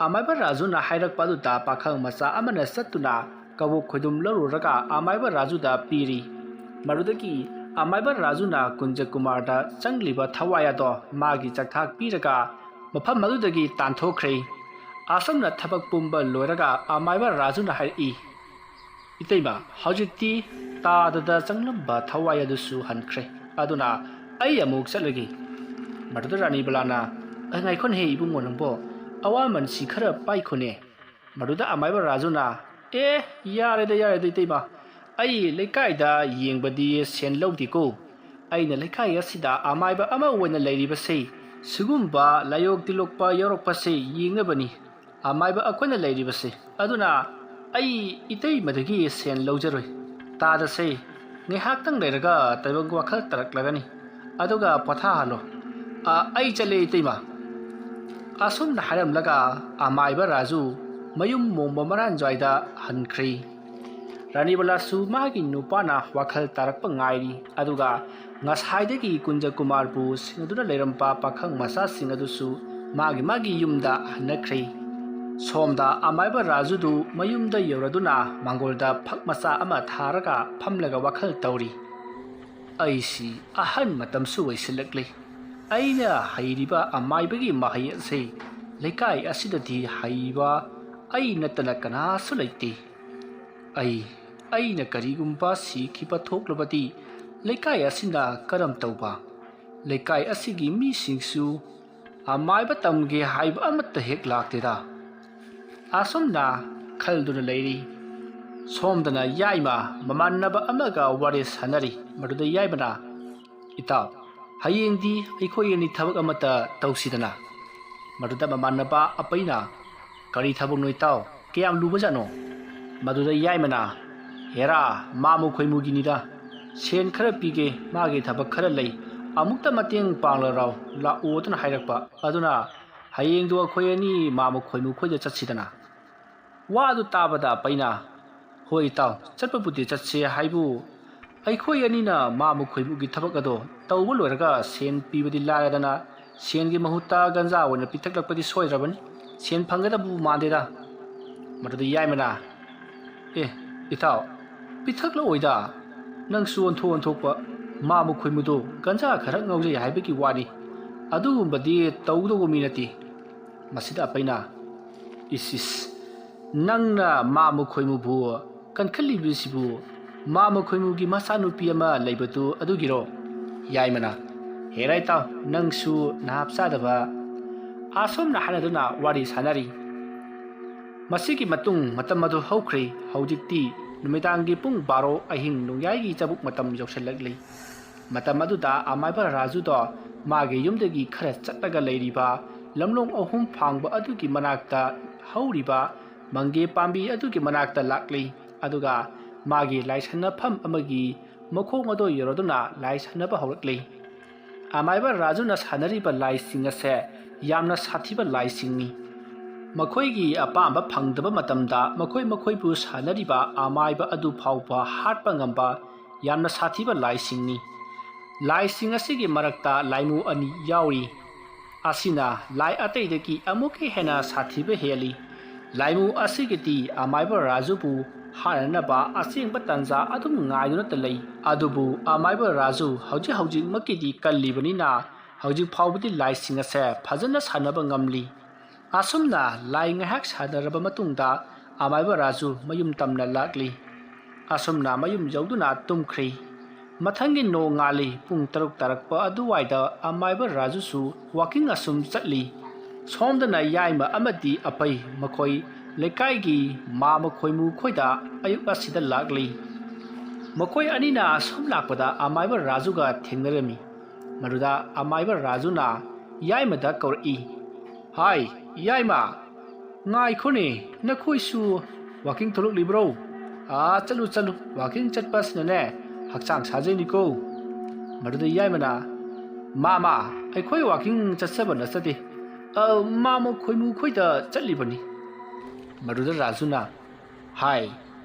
ꯑꯃꯥꯏꯕ ꯔꯥꯖꯨꯅ ꯍꯥꯏꯔꯛꯄ ꯑꯗꯨꯗ ꯄꯥꯈꯪ ꯃꯆꯥ ꯑꯃꯅ ꯆꯠꯇꯨꯅ ꯀꯕꯣꯛ ꯈꯣꯏꯗꯨꯝ ꯂꯧꯔꯨꯔꯒ ꯑꯃꯥꯏꯕ ꯔꯥꯖꯨꯗ ꯄꯤꯔꯤ꯫ ꯃꯗꯨꯗꯒꯤ ꯑꯃꯥꯏꯕ ꯔꯥꯖꯨꯅ ꯀꯨꯟꯖꯀꯨꯃꯥꯔꯗ ꯆꯪꯂꯤꯕ ꯊꯋꯥꯏ ꯑꯗꯣ ꯃꯥꯒꯤ ꯆꯥꯛꯊꯥꯛ ꯄꯤꯔꯒ ꯃꯐꯝ ꯑꯗꯨꯗꯒꯤ ꯇꯥꯟꯊꯣꯛꯈ꯭ꯔꯦ꯫ ꯑꯁꯨꯝꯅ ꯊꯕꯛ ꯄꯨꯝꯕ ꯂꯣꯏꯔꯒ ꯑꯃꯥꯏꯕ ꯔꯥꯖꯨꯅ ꯍꯥꯏꯔꯛꯏ, "ꯏꯇꯩꯃ, ꯍꯧꯖꯤꯛꯇꯤ ꯇꯥꯗꯗ ꯆꯪꯂꯝꯕ ꯊꯋꯥꯏ ꯑꯗꯨꯁꯨ ꯍꯟꯈ꯭ꯔꯦ꯫ ꯑꯗꯨꯅ ꯑꯩ ꯑꯃꯨꯛ ꯆꯠꯂꯒꯦ꯫" ꯃꯗꯨꯗ ꯔꯥꯅꯤ ꯕꯂꯥꯅ, "ꯑ, ꯉꯥꯏꯈꯣꯅꯦꯍꯦ ꯏꯕꯨꯡꯉꯣ ꯅꯪꯕꯣ, ꯑꯋꯥꯃꯟꯁꯤ ꯈꯔ ꯄꯥꯏꯈꯣꯅꯦ꯫" ꯃꯗꯨꯗ ꯑꯃꯥꯏꯕ ꯔꯥꯖꯨꯅ, "ꯑꯦ, ꯌꯥꯔꯦꯗ, ꯌꯥꯔꯦꯗ ꯏꯇꯩꯃ, ꯑꯩ ꯂꯩꯀꯥꯏꯗ ꯌꯦꯡꯕꯗꯤ ꯁꯦꯟ ꯂꯧꯗꯦꯀꯣ꯫ ꯑꯩꯅ ꯂꯩꯀꯥꯏ ꯑꯁꯤꯗ ꯑꯃꯥꯏꯕ ꯑꯃ ꯑꯣꯏꯅ ꯂꯩꯔꯤꯕꯁꯦ, ꯁꯤꯒꯨꯝꯕ ꯂꯥꯏꯌꯣꯛ ꯇꯤꯜꯂꯣꯛꯄ ꯌꯥꯎꯔꯛꯄꯁꯦ ꯌꯦꯡꯅꯕꯅꯤ ꯑꯃꯥꯏꯕ ꯑꯩꯈꯣꯏꯅ ꯂꯩꯔꯤꯕꯁꯦ꯫ ꯑꯗꯨꯅ ꯑꯩ ꯏꯇꯩꯃꯗꯒꯤ ꯁꯦꯟ ꯂꯧꯖꯔꯣꯏ꯫ ꯇꯥꯗꯁꯦ, ꯉꯥꯏꯍꯥꯛꯇꯪ ꯂꯩꯔꯒ ꯇꯥꯏꯕꯪ ꯋꯥꯈꯜ ꯇꯥꯔꯛꯂꯒꯅꯤ꯫ ꯑꯗꯨꯒ ꯄꯣꯊꯥꯍꯜꯂꯣ꯫ ꯑ, ꯑꯩ ꯆꯠꯂꯦ ꯏꯇꯩꯃ꯫" ꯑꯁꯨꯝꯅ ꯍꯥꯏꯔꯝꯂꯒ ꯑꯃꯥꯏꯕ ꯔꯥꯖꯨ ꯃꯌꯨꯝ ꯃꯣꯡꯕ ꯃꯔꯥꯟꯖ꯭ꯋꯥꯏꯗ ꯍꯟꯈ꯭ꯔꯦ꯫ ꯔꯥꯅꯤꯕꯂꯥꯁꯨ ꯃꯥꯒꯤ ꯅꯨꯄꯥꯅ ꯋꯥꯈꯜ ꯇꯥꯔꯛꯄ ꯉꯥꯏꯔꯤ꯫ ꯑꯗꯨꯒ ꯉꯁꯥꯏꯗꯒꯤ ꯀꯨꯟꯖꯀꯨꯃꯥꯔꯕꯨ ꯁꯦꯟꯅꯗꯨꯅ ꯂꯩꯔꯝꯕ ꯄꯥꯈꯪ ꯃꯆꯥꯁꯤꯡ ꯑꯗꯨꯁꯨ ꯃꯥꯒꯤ ꯃꯥꯒꯤ ꯌꯨꯝꯗ ꯍꯟꯅꯈ꯭ꯔꯦ꯫ ꯁꯣꯝꯗ ꯑꯃꯥꯏꯕ ꯔꯥꯖꯨꯗꯨ ꯃꯌꯨꯝꯗ ꯌꯧꯔꯗꯨꯅ ꯃꯥꯡꯒꯣꯜꯗ ꯐꯛ ꯃꯆꯥ ꯑꯃ ꯊꯥꯔꯒ ꯐꯝꯂꯒ ꯋꯥꯈꯜ ꯇꯧꯔꯤ꯫ "ꯑꯩꯁꯤ ꯑꯍꯟ ꯃꯇꯝꯁꯨ ꯑꯣꯏꯁꯤꯜꯂꯛꯂꯦ꯫ ꯑꯩꯅ ꯍꯩꯔꯤꯕ ꯑꯃꯥꯏꯕꯒꯤ ꯃꯍꯩ ꯑꯁꯤ ꯂꯩꯀꯥꯏ ꯑꯁꯤꯗꯗꯤ ꯍꯩꯕ ꯑꯩ ꯅꯠꯇꯅ ꯀꯅꯥꯁꯨ ꯂꯩꯇꯦ꯫ ꯑꯩ ꯑꯩꯅ ꯀꯔꯤꯒꯨꯝꯕ ꯁꯤꯈꯤꯕ ꯊꯣꯛꯂꯕꯗꯤ ꯂꯩꯀꯥꯏ ꯑꯁꯤꯅ ꯀꯔꯝ ꯇꯧꯕ? ꯂꯩꯀꯥꯏ ꯑꯁꯤꯒꯤ ꯃꯤꯁꯤꯡꯁꯨ ꯑꯃꯥꯏꯕ ꯇꯝꯒꯦ ꯍꯥꯏꯕ ꯑꯃꯠꯇ ꯍꯦꯛ ꯂꯥꯛꯇꯦꯗ꯫ ꯑꯁꯨꯝꯅ ꯈꯜꯗꯨꯅ ꯂꯩꯔꯤ꯫ ꯁꯣꯝꯗꯅ ꯌꯥꯏꯃ ꯃꯃꯥꯟꯅꯕ ꯑꯃꯒ ꯋꯥꯔꯤ ꯁꯥꯟꯅꯔꯤ꯫ ꯃꯗꯨꯗ ꯌꯥꯏꯃꯅ, "ꯏꯇꯥꯎ, ꯍꯌꯦꯡꯗꯤ ꯑꯩꯈꯣꯏ ꯑꯅꯤ ꯊꯕꯛ ꯑꯃꯠꯇ ꯇꯧꯁꯤꯗꯅ?" ꯃꯗꯨꯗ ꯃꯃꯥꯟꯅꯕ ꯑꯄꯩꯅ, "ꯀꯔꯤ ꯊꯕꯛꯅꯣ ꯏꯇꯥꯎ? ꯀꯌꯥꯝ ꯂꯨꯕꯖꯥꯠꯅꯣ?" ꯃꯗꯨꯗ ꯌꯥꯏꯃꯅ, "ꯍꯦꯔꯥ, ꯃꯥꯃꯨ ꯈꯣꯏꯃꯨꯒꯤꯅꯤꯗ꯫ ꯁꯦꯟ ꯈꯔ ꯄꯤꯒꯦ, ꯃꯥꯒꯤ ꯊꯕꯛ ꯈꯔ ꯂꯩ꯫ ꯑꯃꯨꯛꯇ ꯃꯇꯦꯡ ꯄꯥꯡꯂꯔꯥꯎ, ꯂꯥꯛꯑꯣꯗꯅ ꯍꯥꯏꯔꯛꯄ꯫ ꯑꯗꯨꯅ ꯍꯌꯦꯡꯗꯨ ꯑꯩꯈꯣꯏ ꯑꯅꯤ ꯃꯥꯃꯨ ꯈꯣꯏꯃꯨ ꯈꯣꯏꯗ ꯆꯠꯁꯤꯗꯅ?" ꯋꯥꯗꯨ ꯇꯥꯕꯗ ꯑꯄꯩꯅ, "ꯍꯣꯏ ꯏꯇꯥꯎ, ꯆꯠꯄꯕꯨꯗꯤ ꯆꯠꯁꯦ ꯍꯥꯏꯕꯨ, ꯑꯩꯈꯣꯏ ꯑꯅꯤꯅ ꯃꯥꯃꯨ ꯈꯣꯏꯃꯨꯒꯤ ꯊꯕꯛ ꯑꯗꯣ ꯇꯧꯕ ꯂꯣꯏꯔꯒ ꯁꯦꯟ ꯄꯤꯕꯗꯤ ꯂꯥꯏꯔꯗꯅ, ꯁꯦꯟꯒꯤ ꯃꯍꯨꯠꯇ ꯒꯟꯖꯥ ꯑꯣꯏꯅ ꯄꯤꯊꯛꯂꯛꯄꯗꯤ ꯁꯣꯏꯗ꯭ꯔꯕꯅꯤ꯫ ꯁꯦꯟ ꯐꯪꯒꯗꯕꯕꯨ ꯃꯥꯟꯗꯦꯗ꯫" ꯃꯗꯨꯗ ꯌꯥꯏꯃꯅ, "ꯑꯦ, ꯏꯇꯥꯎ, ꯄꯤꯊꯛꯂꯛꯑꯣꯏꯗ꯫ ꯅꯪꯁꯨ ꯑꯣꯟꯊꯣꯛ ꯑꯣꯟꯊꯣꯛꯄ, ꯃꯥꯃꯨ ꯈꯣꯏꯃꯨꯗꯣ ꯒꯟꯖꯥ ꯈꯔ ꯉꯥꯎꯖꯩ ꯍꯥꯏꯕꯒꯤ ꯋꯥꯅꯤ꯫ ꯑꯗꯨꯒꯨꯝꯕꯗꯤ ꯇꯧꯗꯧꯕ ꯃꯤ ꯅꯠꯇꯦ꯫" ꯃꯁꯤꯗ ꯑꯄꯩꯅ, "ꯏꯁ ꯏꯁ, ꯅꯪꯅ ꯃꯥꯃꯨ ꯈꯣꯏꯃꯨꯕꯨ ꯀꯟꯈꯠꯂꯤꯕꯁꯤꯕꯨ ꯃꯥꯃꯨ ꯈꯣꯏꯃꯨꯒꯤ ꯃꯆꯥꯅꯨꯄꯤ ꯑꯃ ꯂꯩꯕꯗꯨ ꯑꯗꯨꯒꯤꯔꯣ?" ꯌꯥꯏꯃꯅ, "ꯍꯦꯔꯥ ꯏꯇꯥꯎ, ꯅꯪꯁꯨ ꯅꯥꯍꯥꯞ ꯆꯥꯗꯕ꯫" ꯑꯁꯨꯝꯅ ꯍꯥꯏꯅꯗꯨꯅ ꯋꯥꯔꯤ ꯁꯥꯟꯅꯔꯤ꯫ ꯃꯁꯤꯒꯤ ꯃꯇꯨꯡ ꯃꯇꯝ ꯑꯗꯨ ꯍꯧꯈ꯭ꯔꯦ꯫ ꯍꯧꯖꯤꯛꯇꯤ ꯅꯨꯃꯤꯗꯥꯡꯒꯤ ꯄꯨꯡ ꯕꯥꯔꯣ, ꯑꯍꯤꯡ ꯅꯣꯡꯌꯥꯏꯒꯤ ꯆꯕꯨꯛ ꯃꯇꯝ ꯌꯧꯁꯤꯜꯂꯛꯂꯤ꯫ ꯃꯇꯝ ꯑꯗꯨꯗ ꯑꯃꯥꯏꯕ ꯔꯥꯖꯨꯗꯣ ꯃꯥꯒꯤ ꯌꯨꯝꯗꯒꯤ ꯈꯔ ꯆꯠꯂꯒ ꯂꯩꯔꯤꯕ ꯂꯝꯂꯣꯡ ꯑꯍꯨꯝ ꯐꯥꯡꯕ ꯑꯗꯨꯒꯤ ꯃꯅꯥꯛꯇ ꯍꯧꯔꯤꯕ ꯃꯪꯒꯦ ꯄꯥꯝꯕꯤ ꯑꯗꯨꯒꯤ ꯃꯅꯥꯛꯇ ꯂꯥꯛꯂꯤ꯫ ꯑꯗꯨꯒ ꯃꯥꯒꯤ ꯂꯥꯏ ꯁꯥꯟꯅꯐꯝ ꯑꯃꯒꯤ ꯃꯈꯣꯡ ꯑꯗꯨ ꯌꯧꯔꯗꯨꯅ ꯂꯥꯏ ꯁꯥꯟꯅꯕ ꯍꯧꯔꯛꯂꯤ꯫ ꯑꯃꯥꯏꯕ ꯔꯥꯖꯨꯅ ꯁꯥꯟꯅꯔꯤꯕ ꯂꯥꯏꯁꯤꯡ ꯑꯁꯦ ꯌꯥꯝꯅ ꯁꯥꯊꯤꯕ ꯂꯥꯏꯁꯤꯡꯅꯤ꯫ ꯃꯈꯣꯏꯒꯤ ꯑꯄꯥꯝꯕ ꯐꯪꯗꯕ ꯃꯇꯝꯗ ꯃꯈꯣꯏ ꯃꯈꯣꯏꯕꯨ ꯁꯥꯟꯅꯔꯤꯕ ꯑꯃꯥꯏꯕ ꯑꯗꯨ ꯐꯥꯎꯕ ꯍꯥꯠꯄ ꯉꯝꯕ ꯌꯥꯝꯅ ꯁꯥꯊꯤꯕ ꯂꯥꯏꯁꯤꯡꯅꯤ꯫ ꯂꯥꯏꯁꯤꯡ ꯑꯁꯤꯒꯤ ꯃꯔꯛꯇ ꯂꯥꯏꯃꯨ ꯑꯅꯤ ꯌꯥꯎꯔꯤ꯫ ꯑꯁꯤꯅ ꯂꯥꯏ ꯑꯇꯩꯗꯒꯤ ꯑꯃꯨꯛꯀ ꯍꯦꯟꯅ ꯁꯥꯊꯤꯕ ꯍꯦꯜꯂꯤ꯫ ꯂꯥꯏꯃꯨ ꯑꯁꯤꯒꯤꯗꯤ ꯑꯃꯥꯏꯕ ꯔꯥꯖꯨꯕꯨ ꯍꯥꯠꯅꯅꯕ ꯑꯁꯦꯡꯕ ꯇꯥꯟꯖꯥ ꯑꯗꯨꯝ ꯉꯥꯏꯗꯨꯅꯇ ꯂꯩ꯫ ꯑꯗꯨꯕꯨ ꯑꯃꯥꯏꯕ ꯔꯥꯖꯨ ꯍꯧꯖꯤꯛ ꯍꯧꯖꯤꯛꯃꯛꯀꯤꯗꯤ ꯀꯜꯂꯤꯕꯅꯤꯅ ꯍꯧꯖꯤꯛ ꯐꯥꯎꯕꯗꯤ ꯂꯥꯏꯁꯤꯡ ꯑꯁꯦ ꯐꯖꯅ ꯁꯥꯟꯅꯕ ꯉꯝꯂꯤ꯫ ꯑꯁꯨꯝꯅ ꯂꯥꯏ ꯉꯥꯏꯍꯥꯛ ꯁꯥꯟꯅꯔꯕ ꯃꯇꯨꯡꯗ ꯑꯃꯥꯏꯕ ꯔꯥꯖꯨ ꯃꯌꯨꯝ ꯇꯝꯅ ꯂꯥꯛꯂꯤ꯫ ꯑꯁꯨꯝꯅ ꯃꯌꯨꯝ ꯌꯧꯗꯨꯅ ꯇꯨꯝꯈ꯭ꯔꯤ꯫ ꯃꯊꯪꯒꯤ ꯅꯣꯡꯉꯥꯜꯂꯤ꯫ ꯄꯨꯡ ꯇꯔꯨꯛ ꯇꯥꯔꯛꯄ ꯑꯗꯨꯋꯥꯏꯗ ꯑꯃꯥꯏꯕ ꯔꯥꯖꯨꯁꯨ ꯋꯥꯀꯤꯡ ꯑꯁꯨꯝ ꯆꯠꯂꯤ꯫ ꯁꯣꯝꯗꯅ ꯌꯥꯏꯃ ꯑꯃꯗꯤ ꯑꯄꯩ ꯃꯈꯣꯏ ꯂꯩꯀꯥꯏꯒꯤ ꯃꯥꯃ ꯈꯣꯏꯃꯨ ꯈꯣꯏꯗ ꯑꯌꯨꯛ ꯑꯁꯤꯗ ꯂꯥꯛꯂꯤ꯫ ꯃꯈꯣꯏ ꯑꯅꯤꯅ ꯑꯁꯨꯝ ꯂꯥꯛꯄꯗ ꯑꯃꯥꯏꯕ ꯔꯥꯖꯨꯒ ꯊꯦꯡꯅꯔꯝꯃꯤ꯫ ꯃꯗꯨꯗ ꯑꯃꯥꯏꯕ ꯔꯥꯖꯨꯅ ꯌꯥꯏꯃꯗ ꯀꯧꯔꯛꯏ꯫ "ꯍꯥꯏ, ꯌꯥꯏꯃ, ꯉꯥꯏꯈꯣꯅꯦ, ꯅꯈꯣꯏꯁꯨ ꯋꯥꯀꯤꯡ ꯊꯣꯛꯂꯛꯂꯤꯕ꯭ꯔꯣ? ꯑꯥ, ꯆꯠꯂꯨ, ꯆꯠꯂꯨ, ꯋꯥꯀꯤꯡ ꯆꯠꯄꯁꯤꯅꯅꯦ, ꯍꯛꯆꯥꯡ ꯁꯥꯖꯩꯅꯤꯀꯣ꯫" ꯃꯗꯨꯗ ꯌꯥꯏꯃꯅ, "ꯃꯥꯃ, ꯑꯩꯈꯣꯏ ꯋꯥꯀꯤꯡ ꯆꯠꯆꯕ ꯅꯠꯆꯗꯦ꯫ ꯑ, ꯃꯥꯃ ꯈꯣꯏꯃꯨ ꯈꯣꯏꯗ ꯆꯠꯂꯤꯕꯅꯤ꯫" ꯃꯗꯨꯗ ꯔꯥꯖꯨꯅ, "ꯍꯥꯏ,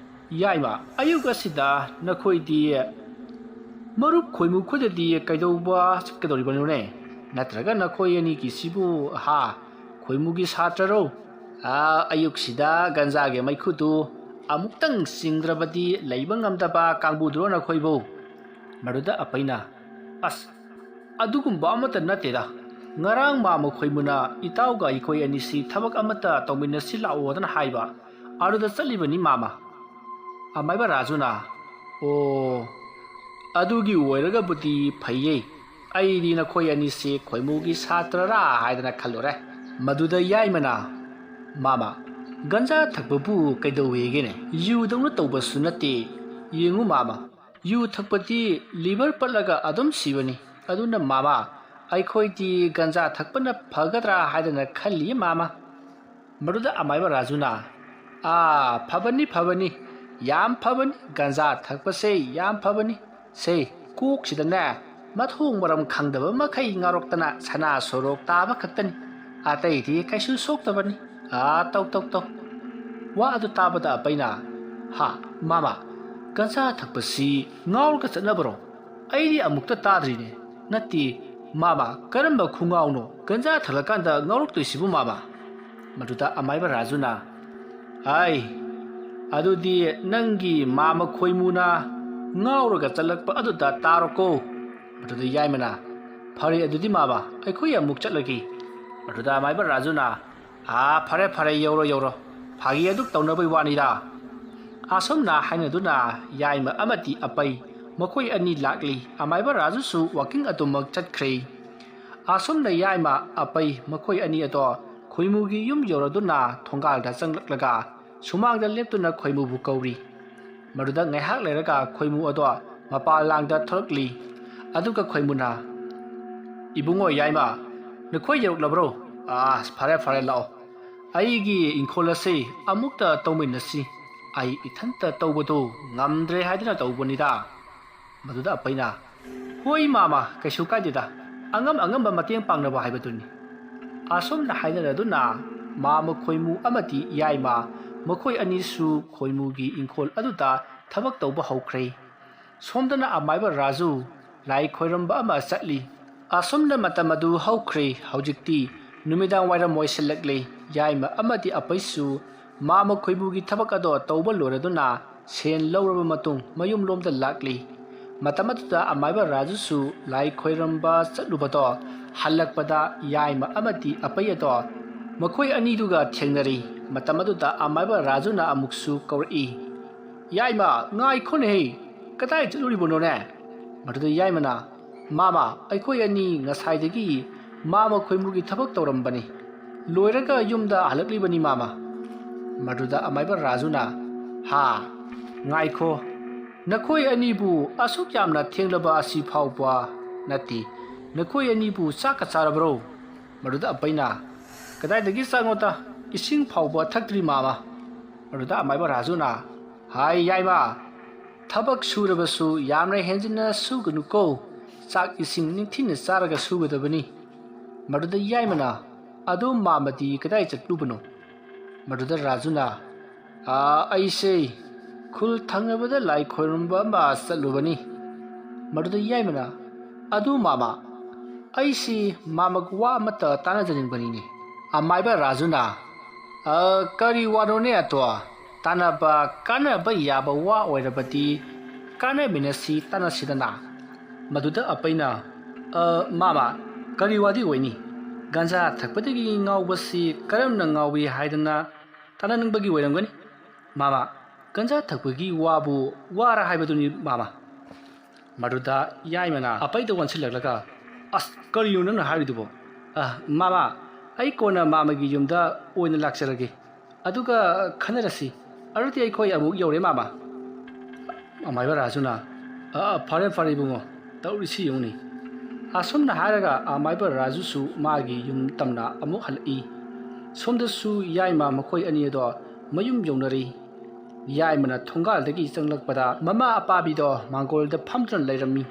ꯌꯥꯏꯃ, ꯑꯌꯨꯛ ꯑꯁꯤꯗ ꯅꯈꯣꯏꯗꯤ ꯃꯔꯨꯞ ꯈꯣꯏꯃꯨ ꯈꯣꯏꯗꯗꯤ ꯀꯩꯗꯧꯕ ꯆꯠꯀꯗꯧꯔꯤꯕꯅꯣꯅꯦ? ꯅꯠꯇ꯭ꯔꯒ ꯅꯈꯣꯏ ꯑꯅꯤꯒꯤꯁꯤꯕꯨ, ꯍꯥ, ꯈꯣꯏꯃꯨꯒꯤ ꯁꯥꯇ꯭ꯔꯔꯣ? ꯑꯥ, ꯑꯌꯨꯛꯁꯤꯗ ꯒꯟꯖꯥꯒꯤ ꯃꯩꯈꯨꯗꯨ ꯑꯃꯨꯛꯇꯪ ꯆꯤꯡꯗ꯭ꯔꯕꯗꯤ ꯂꯩꯕ ꯉꯝꯗꯕ ꯀꯥꯡꯕꯨꯗꯨꯔꯣ ꯅꯈꯣꯏꯕꯨ?" ꯃꯗꯨꯗ ꯑꯄꯩꯅ, "ꯑꯁ, ꯑꯗꯨꯒꯨꯝꯕ ꯑꯃꯠꯇ ꯅꯠꯇꯦꯗ꯫ ꯉꯔꯥꯡ ꯃꯥꯃ ꯈꯣꯏꯃꯨꯅ ꯏꯇꯥꯎꯒ ꯑꯩꯈꯣꯏ ꯑꯅꯤꯁꯤ ꯊꯕꯛ ꯑꯃꯠꯇ ꯇꯧꯃꯤꯟꯅꯁꯤ ꯂꯥꯛꯑꯣꯗꯅ ꯍꯥꯏꯕ꯫ ꯑꯗꯨꯗ ꯆꯠꯂꯤꯕꯅꯤ ꯃꯥꯃ꯫" ꯑꯃꯥꯏꯕ ꯔꯥꯖꯨꯅ, "ꯑꯣ, ꯑꯗꯨꯒꯤ ꯑꯣꯏꯔꯒꯕꯨꯗꯤ ꯐꯩꯌꯦ꯫ ꯑꯩꯗꯤ ꯅꯈꯣꯏ ꯑꯅꯤꯁꯤ ꯈꯣꯏꯃꯨꯒꯤ ꯁꯥꯇ꯭ꯔꯔꯥ ꯍꯥꯏꯗꯅ ꯈꯜꯂꯨꯔꯦ꯫" ꯃꯗꯨꯗ ꯌꯥꯏꯃꯅ, "ꯃꯥꯃ, ꯒꯟꯖꯥ ꯊꯛꯄꯕꯨ ꯀꯩꯗꯧꯋꯦꯒꯦꯅꯦ? ꯌꯨꯗꯧꯅ ꯇꯧꯕꯁꯨ ꯅꯠꯇꯦ꯫ ꯌꯦꯡꯉꯨ ꯃꯥꯃ, ꯌꯨ ꯊꯛꯄꯗꯤ ꯂꯤꯚꯔ ꯄꯠꯂꯒ ꯑꯗꯨꯝ ꯁꯤꯕꯅꯤ꯫ ꯑꯗꯨꯅ ꯃꯥꯃ, ꯑꯩꯈꯣꯏꯗꯤ ꯒꯟꯖꯥ ꯊꯛꯄꯅ ꯐꯒꯗ꯭ꯔꯥ ꯍꯥꯏꯗꯅ ꯈꯜꯂꯤ ꯃꯥꯃ꯫" ꯃꯗꯨꯗ ꯑꯃꯥꯏꯕ ꯔꯥꯖꯨꯅ, "ꯑꯥ, ꯐꯕꯅꯤ, ꯐꯕꯅꯤ, ꯌꯥꯝ ꯐꯕꯅꯤ, ꯒꯟꯖꯥ ꯊꯛꯄꯁꯦ ꯌꯥꯝ ꯐꯕꯅꯤ꯫ ꯁꯦ, ꯀꯣꯛꯁꯤꯗꯅꯦ, ꯃꯊꯣꯡ ꯃꯔꯝ ꯈꯪꯗꯕ ꯃꯈꯩ ꯉꯥꯎꯔꯛꯇꯅ ꯁꯅꯥ ꯁꯣꯔꯣꯛ ꯇꯥꯕ ꯈꯛꯇꯅꯤ, ꯑꯇꯩꯗꯤ ꯀꯩꯁꯨ ꯁꯣꯛꯇꯕꯅꯤ꯫ ꯑꯥ, ꯇꯧ, ꯇꯧ, ꯇꯧ꯫" ꯋꯥ ꯑꯗꯨ ꯇꯥꯕꯗ ꯑꯄꯩꯅ, "ꯍꯥ, ꯃꯥꯃ, ꯒꯟꯖꯥ ꯊꯛꯄꯁꯤ ꯉꯥꯎꯔꯒ ꯆꯠꯅꯕꯔꯣ? ꯑꯩꯗꯤ ꯑꯃꯨꯛꯇ ꯇꯥꯗ꯭ꯔꯤꯅꯦ꯫" "ꯅꯠꯇꯦ, ꯃꯥꯃ, ꯀꯔꯝꯕ ꯈꯨꯉꯥꯎꯅꯣ ꯒꯟꯖꯥ ꯊꯛꯂꯀꯥꯟꯗ ꯉꯥꯎꯔꯛꯇꯣꯏꯁꯤꯕꯨ ꯃꯥꯃ?" ꯃꯗꯨꯗ ꯑꯃꯥꯏꯕ ꯔꯥꯖꯨꯅ, "ꯍꯥꯏ, ꯑꯗꯨꯗꯤ ꯅꯪꯒꯤ ꯃꯥꯃ ꯈꯣꯏꯃꯨꯅ ꯉꯥꯎꯔꯒ ꯆꯠꯂꯛꯄ ꯑꯗꯨꯗ ꯇꯥꯔꯣꯀꯣ꯫" ꯃꯗꯨꯗ ꯌꯥꯏꯃꯅ, "ꯐꯔꯦ ꯑꯗꯨꯗꯤ ꯃꯥꯃ, ꯑꯩꯈꯣꯏ ꯑꯃꯨꯛ ꯆꯠꯂꯒꯦ꯫" ꯃꯗꯨꯗ ꯑꯃꯥꯏꯕ ꯔꯥꯖꯨꯅ, ꯑꯥ, ꯐꯔꯦ ꯐꯔꯦ, ꯌꯧꯔꯣ ꯌꯧꯔꯣ, ꯐꯥꯒꯤ ꯑꯗꯨꯛ ꯇꯧꯅꯕꯩ ꯋꯥꯅꯤꯗ꯫ ꯑꯁꯨꯝꯅ ꯍꯥꯏꯅꯗꯨꯅ ꯌꯥꯏꯃ ꯑꯃꯗꯤ ꯑꯄꯩ ꯃꯈꯣꯏ ꯑꯅꯤ ꯂꯥꯛꯂꯤ꯫ ꯑꯃꯥꯏꯕ ꯔꯥꯖꯨꯁꯨ ꯋꯥꯀꯤꯡ ꯑꯗꯨꯃꯛ ꯆꯠꯈ꯭ꯔꯦ꯫ ꯑꯁꯨꯝꯅ ꯌꯥꯏꯃ ꯑꯄꯩ ꯃꯈꯣꯏ ꯑꯅꯤ ꯑꯗꯣ ꯈꯣꯏꯃꯨꯒꯤ ꯌꯨꯝ ꯌꯧꯔꯗꯨꯅ ꯊꯣꯡꯒꯥꯜꯗ ꯆꯪꯂꯛꯂꯒ ꯁꯨꯃꯥꯡꯗ ꯂꯦꯞꯇꯨꯅ ꯈꯣꯏꯃꯨꯕꯨ ꯀꯧꯔꯤ꯫ ꯃꯗꯨꯗ ꯉꯥꯏꯍꯥꯛ ꯂꯩꯔꯒ ꯈꯣꯏꯃꯨ ꯑꯗꯣ ꯃꯄꯥꯟ ꯂꯥꯡꯗ ꯊꯣꯛꯂꯛꯂꯤ꯫ ꯑꯗꯨꯒ ꯈꯣꯏꯃꯨꯅ, "ꯏꯕꯨꯡꯉꯣ, ꯌꯥꯏꯃ, ꯅꯈꯣꯏ ꯌꯧꯔꯛꯂꯕ꯭ꯔꯣ? ꯑꯥ, ꯐꯔꯦ ꯐꯔꯦ, ꯂꯥꯛꯑꯣ, ꯑꯩꯒꯤ ꯏꯪꯈꯣꯜ ꯑꯁꯤ ꯑꯃꯨꯛꯇ ꯇꯧꯃꯤꯟꯅꯁꯤ꯫ ꯑꯩ ꯏꯊꯟꯇ ꯇꯧꯕꯗꯨ ꯉꯝꯗ꯭ꯔꯦ ꯍꯥꯏꯗꯨꯅ ꯇꯧꯕꯅꯤꯗ"꯫ ꯃꯗꯨꯗ ꯑꯄꯩꯅ, "ꯍꯣꯏ ꯃꯥꯃ, ꯀꯩꯁꯨ ꯀꯥꯏꯗꯦꯗ, ꯑꯉꯝ ꯑꯉꯝꯕ ꯃꯇꯦꯡ ꯄꯥꯡꯅꯕ ꯍꯥꯏꯕꯗꯨꯅꯤ"꯫ ꯑꯁꯨꯝꯅ ꯍꯥꯏꯅꯔꯗꯨꯅ ꯃꯥꯃ ꯈꯣꯏꯃꯨ ꯑꯃꯗꯤ ꯌꯥꯏꯃ ꯃꯈꯣꯏ ꯑꯅꯤꯁꯨ ꯈꯣꯏꯃꯨꯒꯤ ꯏꯪꯈꯣꯜ ꯑꯗꯨꯗ ꯊꯕꯛ ꯇꯧꯕ ꯍꯧꯈ꯭ꯔꯦ꯫ ꯁꯣꯝꯗꯅ ꯑꯃꯥꯏꯕ ꯔꯥꯖꯨ ꯂꯥꯏ ꯈꯣꯏꯔꯝꯕ ꯑꯃ ꯆꯠꯂꯤ꯫ ꯑꯁꯨꯝꯅ ꯃꯇꯝ ꯑꯗꯨ ꯍꯧꯈ꯭ꯔꯦ꯫ ꯍꯧꯖꯤꯛꯇꯤ ꯅꯨꯃꯤꯗꯥꯡ ꯋꯥꯏꯔꯝ ꯑꯣꯏꯁꯤꯜꯂꯛꯂꯦ꯫ ꯌꯥꯏꯃ ꯑꯃꯗꯤ ꯑꯄꯩꯁꯨ ꯃꯥꯃ ꯈꯣꯏꯃꯨꯒꯤ ꯊꯕꯛ ꯑꯗꯣ ꯇꯧꯕ ꯂꯣꯏꯔꯗꯨꯅ ꯁꯦꯟ ꯂꯧꯔꯕ ꯃꯇꯨꯡ ꯃꯌꯨꯝꯂꯣꯝꯗ ꯂꯥꯛꯂꯤ꯫ ꯃꯇꯝ ꯑꯗꯨꯗ ꯑꯃꯥꯏꯕ ꯔꯥꯖꯨꯁꯨ ꯂꯥꯏ ꯈꯣꯏꯔꯝꯕ ꯆꯠꯂꯨꯕꯗꯣ ꯍꯜꯂꯛꯄꯗ ꯌꯥꯏꯃ ꯑꯃꯗꯤ ꯑꯄꯩ ꯑꯗꯣ ꯃꯈꯣꯏ ꯑꯅꯤꯗꯨꯒ ꯊꯦꯡꯅꯔꯤ꯫ ꯃꯇꯝ ꯑꯗꯨꯗ ꯑꯃꯥꯏꯕ ꯔꯥꯖꯨꯅ ꯑꯃꯨꯛꯁꯨ ꯀꯧꯔꯛꯏ, "ꯌꯥꯏꯃ, ꯉꯥꯏꯈꯣꯅꯦꯍꯦ, ꯀꯗꯥꯏ ꯆꯠꯂꯨꯔꯤꯕꯅꯣꯅꯦ?" ꯃꯗꯨꯗ ꯌꯥꯏꯃꯅ, "ꯃꯥꯃ, ꯑꯩꯈꯣꯏ ꯑꯅꯤ ꯉꯁꯥꯏꯗꯒꯤ ꯃꯥꯃ ꯈꯣꯏꯃꯨꯒꯤ ꯊꯕꯛ ꯇꯧꯔꯝꯕꯅꯤ꯫ ꯂꯣꯏꯔꯒ ꯌꯨꯝꯗ ꯍꯜꯂꯛꯂꯤꯕꯅꯤ ꯃꯥꯃ"꯫ ꯃꯗꯨꯗ ꯑꯃꯥꯏꯕ ꯔꯥꯖꯨꯅ, "ꯍꯥ, ꯉꯥꯏꯈꯣ, ꯅꯈꯣꯏ ꯑꯅꯤꯕꯨ ꯑꯁꯨꯛ ꯌꯥꯝꯅ ꯊꯦꯡꯂꯕ ꯑꯁꯤ ꯐꯥꯎꯕ ꯅꯠꯇꯦ, ꯅꯈꯣꯏ ꯑꯅꯤꯕꯨ ꯆꯥꯛꯀ ꯆꯥꯔꯕ꯭ꯔꯣ?" ꯃꯗꯨꯗ ꯑꯄꯩꯅ, "ꯀꯗꯥꯏꯗꯒꯤ ꯆꯥꯛꯅꯣꯗ, ꯏꯁꯤꯡ ꯐꯥꯎꯕ ꯊꯛꯇ꯭ꯔꯤ ꯃꯥꯃ"꯫ ꯃꯗꯨꯗ ꯑꯃꯥꯏꯕ ꯔꯥꯖꯨꯅ, "ꯍꯥꯏ ꯌꯥꯏꯃ, ꯊꯕꯛ ꯁꯨꯔꯕꯁꯨ ꯌꯥꯝꯅ ꯍꯦꯟꯖꯤꯟꯅ ꯁꯨꯒꯅꯨꯀꯣ, ꯆꯥꯛ ꯏꯁꯤꯡ ꯅꯤꯡꯊꯤꯅ ꯆꯥꯔꯒ ꯁꯨꯒꯗꯕꯅꯤ"꯫ ꯃꯗꯨꯗ ꯌꯥꯏꯃꯅ, "ꯑꯗꯨ ꯃꯥꯃꯗꯤ ꯀꯗꯥꯏ ꯆꯠꯂꯨꯕꯅꯣ?" ꯃꯗꯨꯗ ꯔꯥꯖꯨꯅ, "ꯑꯥ, ꯑꯩꯁꯦ ꯈꯨꯜ ꯊꯪꯅꯕꯗ ꯂꯥꯏ ꯈꯣꯏꯔꯝꯕ ꯑꯃ ꯆꯠꯂꯨꯕꯅꯤ"꯫ ꯃꯗꯨꯗ ꯌꯥꯏꯃꯅ, "ꯑꯗꯨ ꯃꯥꯃ, ꯑꯩꯁꯤ ꯃꯥꯃꯒ ꯋꯥ ꯑꯃꯠꯇ ꯇꯥꯟꯅꯖꯅꯤꯡꯕꯅꯤꯅꯦ"꯫ ꯑꯃꯥꯏꯕ ꯔꯥꯖꯨꯅ, "ꯑ, ꯀꯔꯤ ꯋꯥꯅꯣꯅꯦ ꯑꯗꯣ? ꯇꯥꯟꯅꯕ ꯀꯥꯟꯅꯕ ꯌꯥꯕ ꯋꯥ ꯑꯣꯏꯔꯕꯗꯤ ꯀꯥꯟꯅꯃꯤꯟꯅꯁꯤ, ꯇꯥꯟꯅꯁꯤꯗꯅ"꯫ ꯃꯗꯨꯗ ꯑꯄꯩꯅ, "ꯑ, ꯃꯥꯃ, ꯀꯔꯤ ꯋꯥꯗꯤ ꯑꯣꯏꯅꯤ? ꯒꯟꯖꯥ ꯊꯛꯄꯗꯒꯤ ꯉꯥꯎꯕꯁꯤ ꯀꯔꯝꯅ ꯉꯥꯎꯏ ꯍꯥꯏꯗꯅ ꯇꯥꯟꯅꯅꯤꯡꯕꯒꯤ ꯑꯣꯏꯔꯝꯒꯅꯤ꯫ ꯃꯥꯃ, ꯒꯟꯖꯥ ꯊꯛꯄꯒꯤ ꯋꯥꯕꯨ ꯋꯥꯔ ꯍꯥꯏꯕꯗꯨꯅꯤ, ꯃꯥꯃ꯫ ꯃꯗꯨꯗ ꯌꯥꯏꯃꯅ ꯑꯄꯩꯗ ꯑꯣꯟꯁꯤꯜꯂꯛꯂꯒ, "ꯑꯁ, ꯀꯔꯤꯅꯣ ꯅꯪꯅ ꯍꯥꯏꯔꯤꯗꯨꯕꯣ? ꯑ, ꯃꯥꯃ, ꯑꯩ ꯀꯣꯟꯅ ꯃꯥꯃꯒꯤ ꯌꯨꯝꯗ ꯑꯣꯏꯅ ꯂꯥꯛꯆꯔꯒꯦ꯫ ꯑꯗꯨꯒ ꯈꯟꯅꯔꯁꯤ꯫ ꯑꯗꯨꯗꯤ ꯑꯩꯈꯣꯏ ꯑꯃꯨꯛ ꯌꯧꯔꯦ, ꯃꯥꯃ꯫" ꯑꯃꯥꯏꯕ ꯔꯥꯖꯨꯅ, "ꯑ, ꯐꯔꯦ, ꯐꯔꯦ, ꯏꯕꯨꯡꯉꯣ, ꯇꯧꯔꯤꯁꯤ ꯌꯦꯡꯉꯨꯅꯦ꯫" ꯑꯁꯨꯝꯅ ꯍꯥꯏꯔꯒ ꯑꯃꯥꯏꯕ ꯔꯥꯖꯨꯁꯨ ꯃꯥꯒꯤ ꯌꯨꯝ ꯇꯝꯅ ꯑꯃꯨꯛ ꯍꯜꯂꯛꯏ꯫ ꯁꯣꯝꯗꯁꯨ ꯌꯥꯏꯃ ꯃꯈꯣꯏ ꯑꯅꯤ ꯑꯗꯣ ꯃꯌꯨꯝ ꯌꯧꯅꯔꯤ꯫ ꯌꯥꯏꯃꯅ ꯊꯣꯡꯒꯥꯜꯗꯒꯤ ꯆꯪꯂꯛꯄꯗ ꯃꯃꯥ ꯑꯄꯥꯕꯤꯗꯣ ꯃꯥꯡꯒꯣꯜꯗ ꯐꯝꯗꯨꯅ ꯂꯩꯔꯝꯃꯤ꯫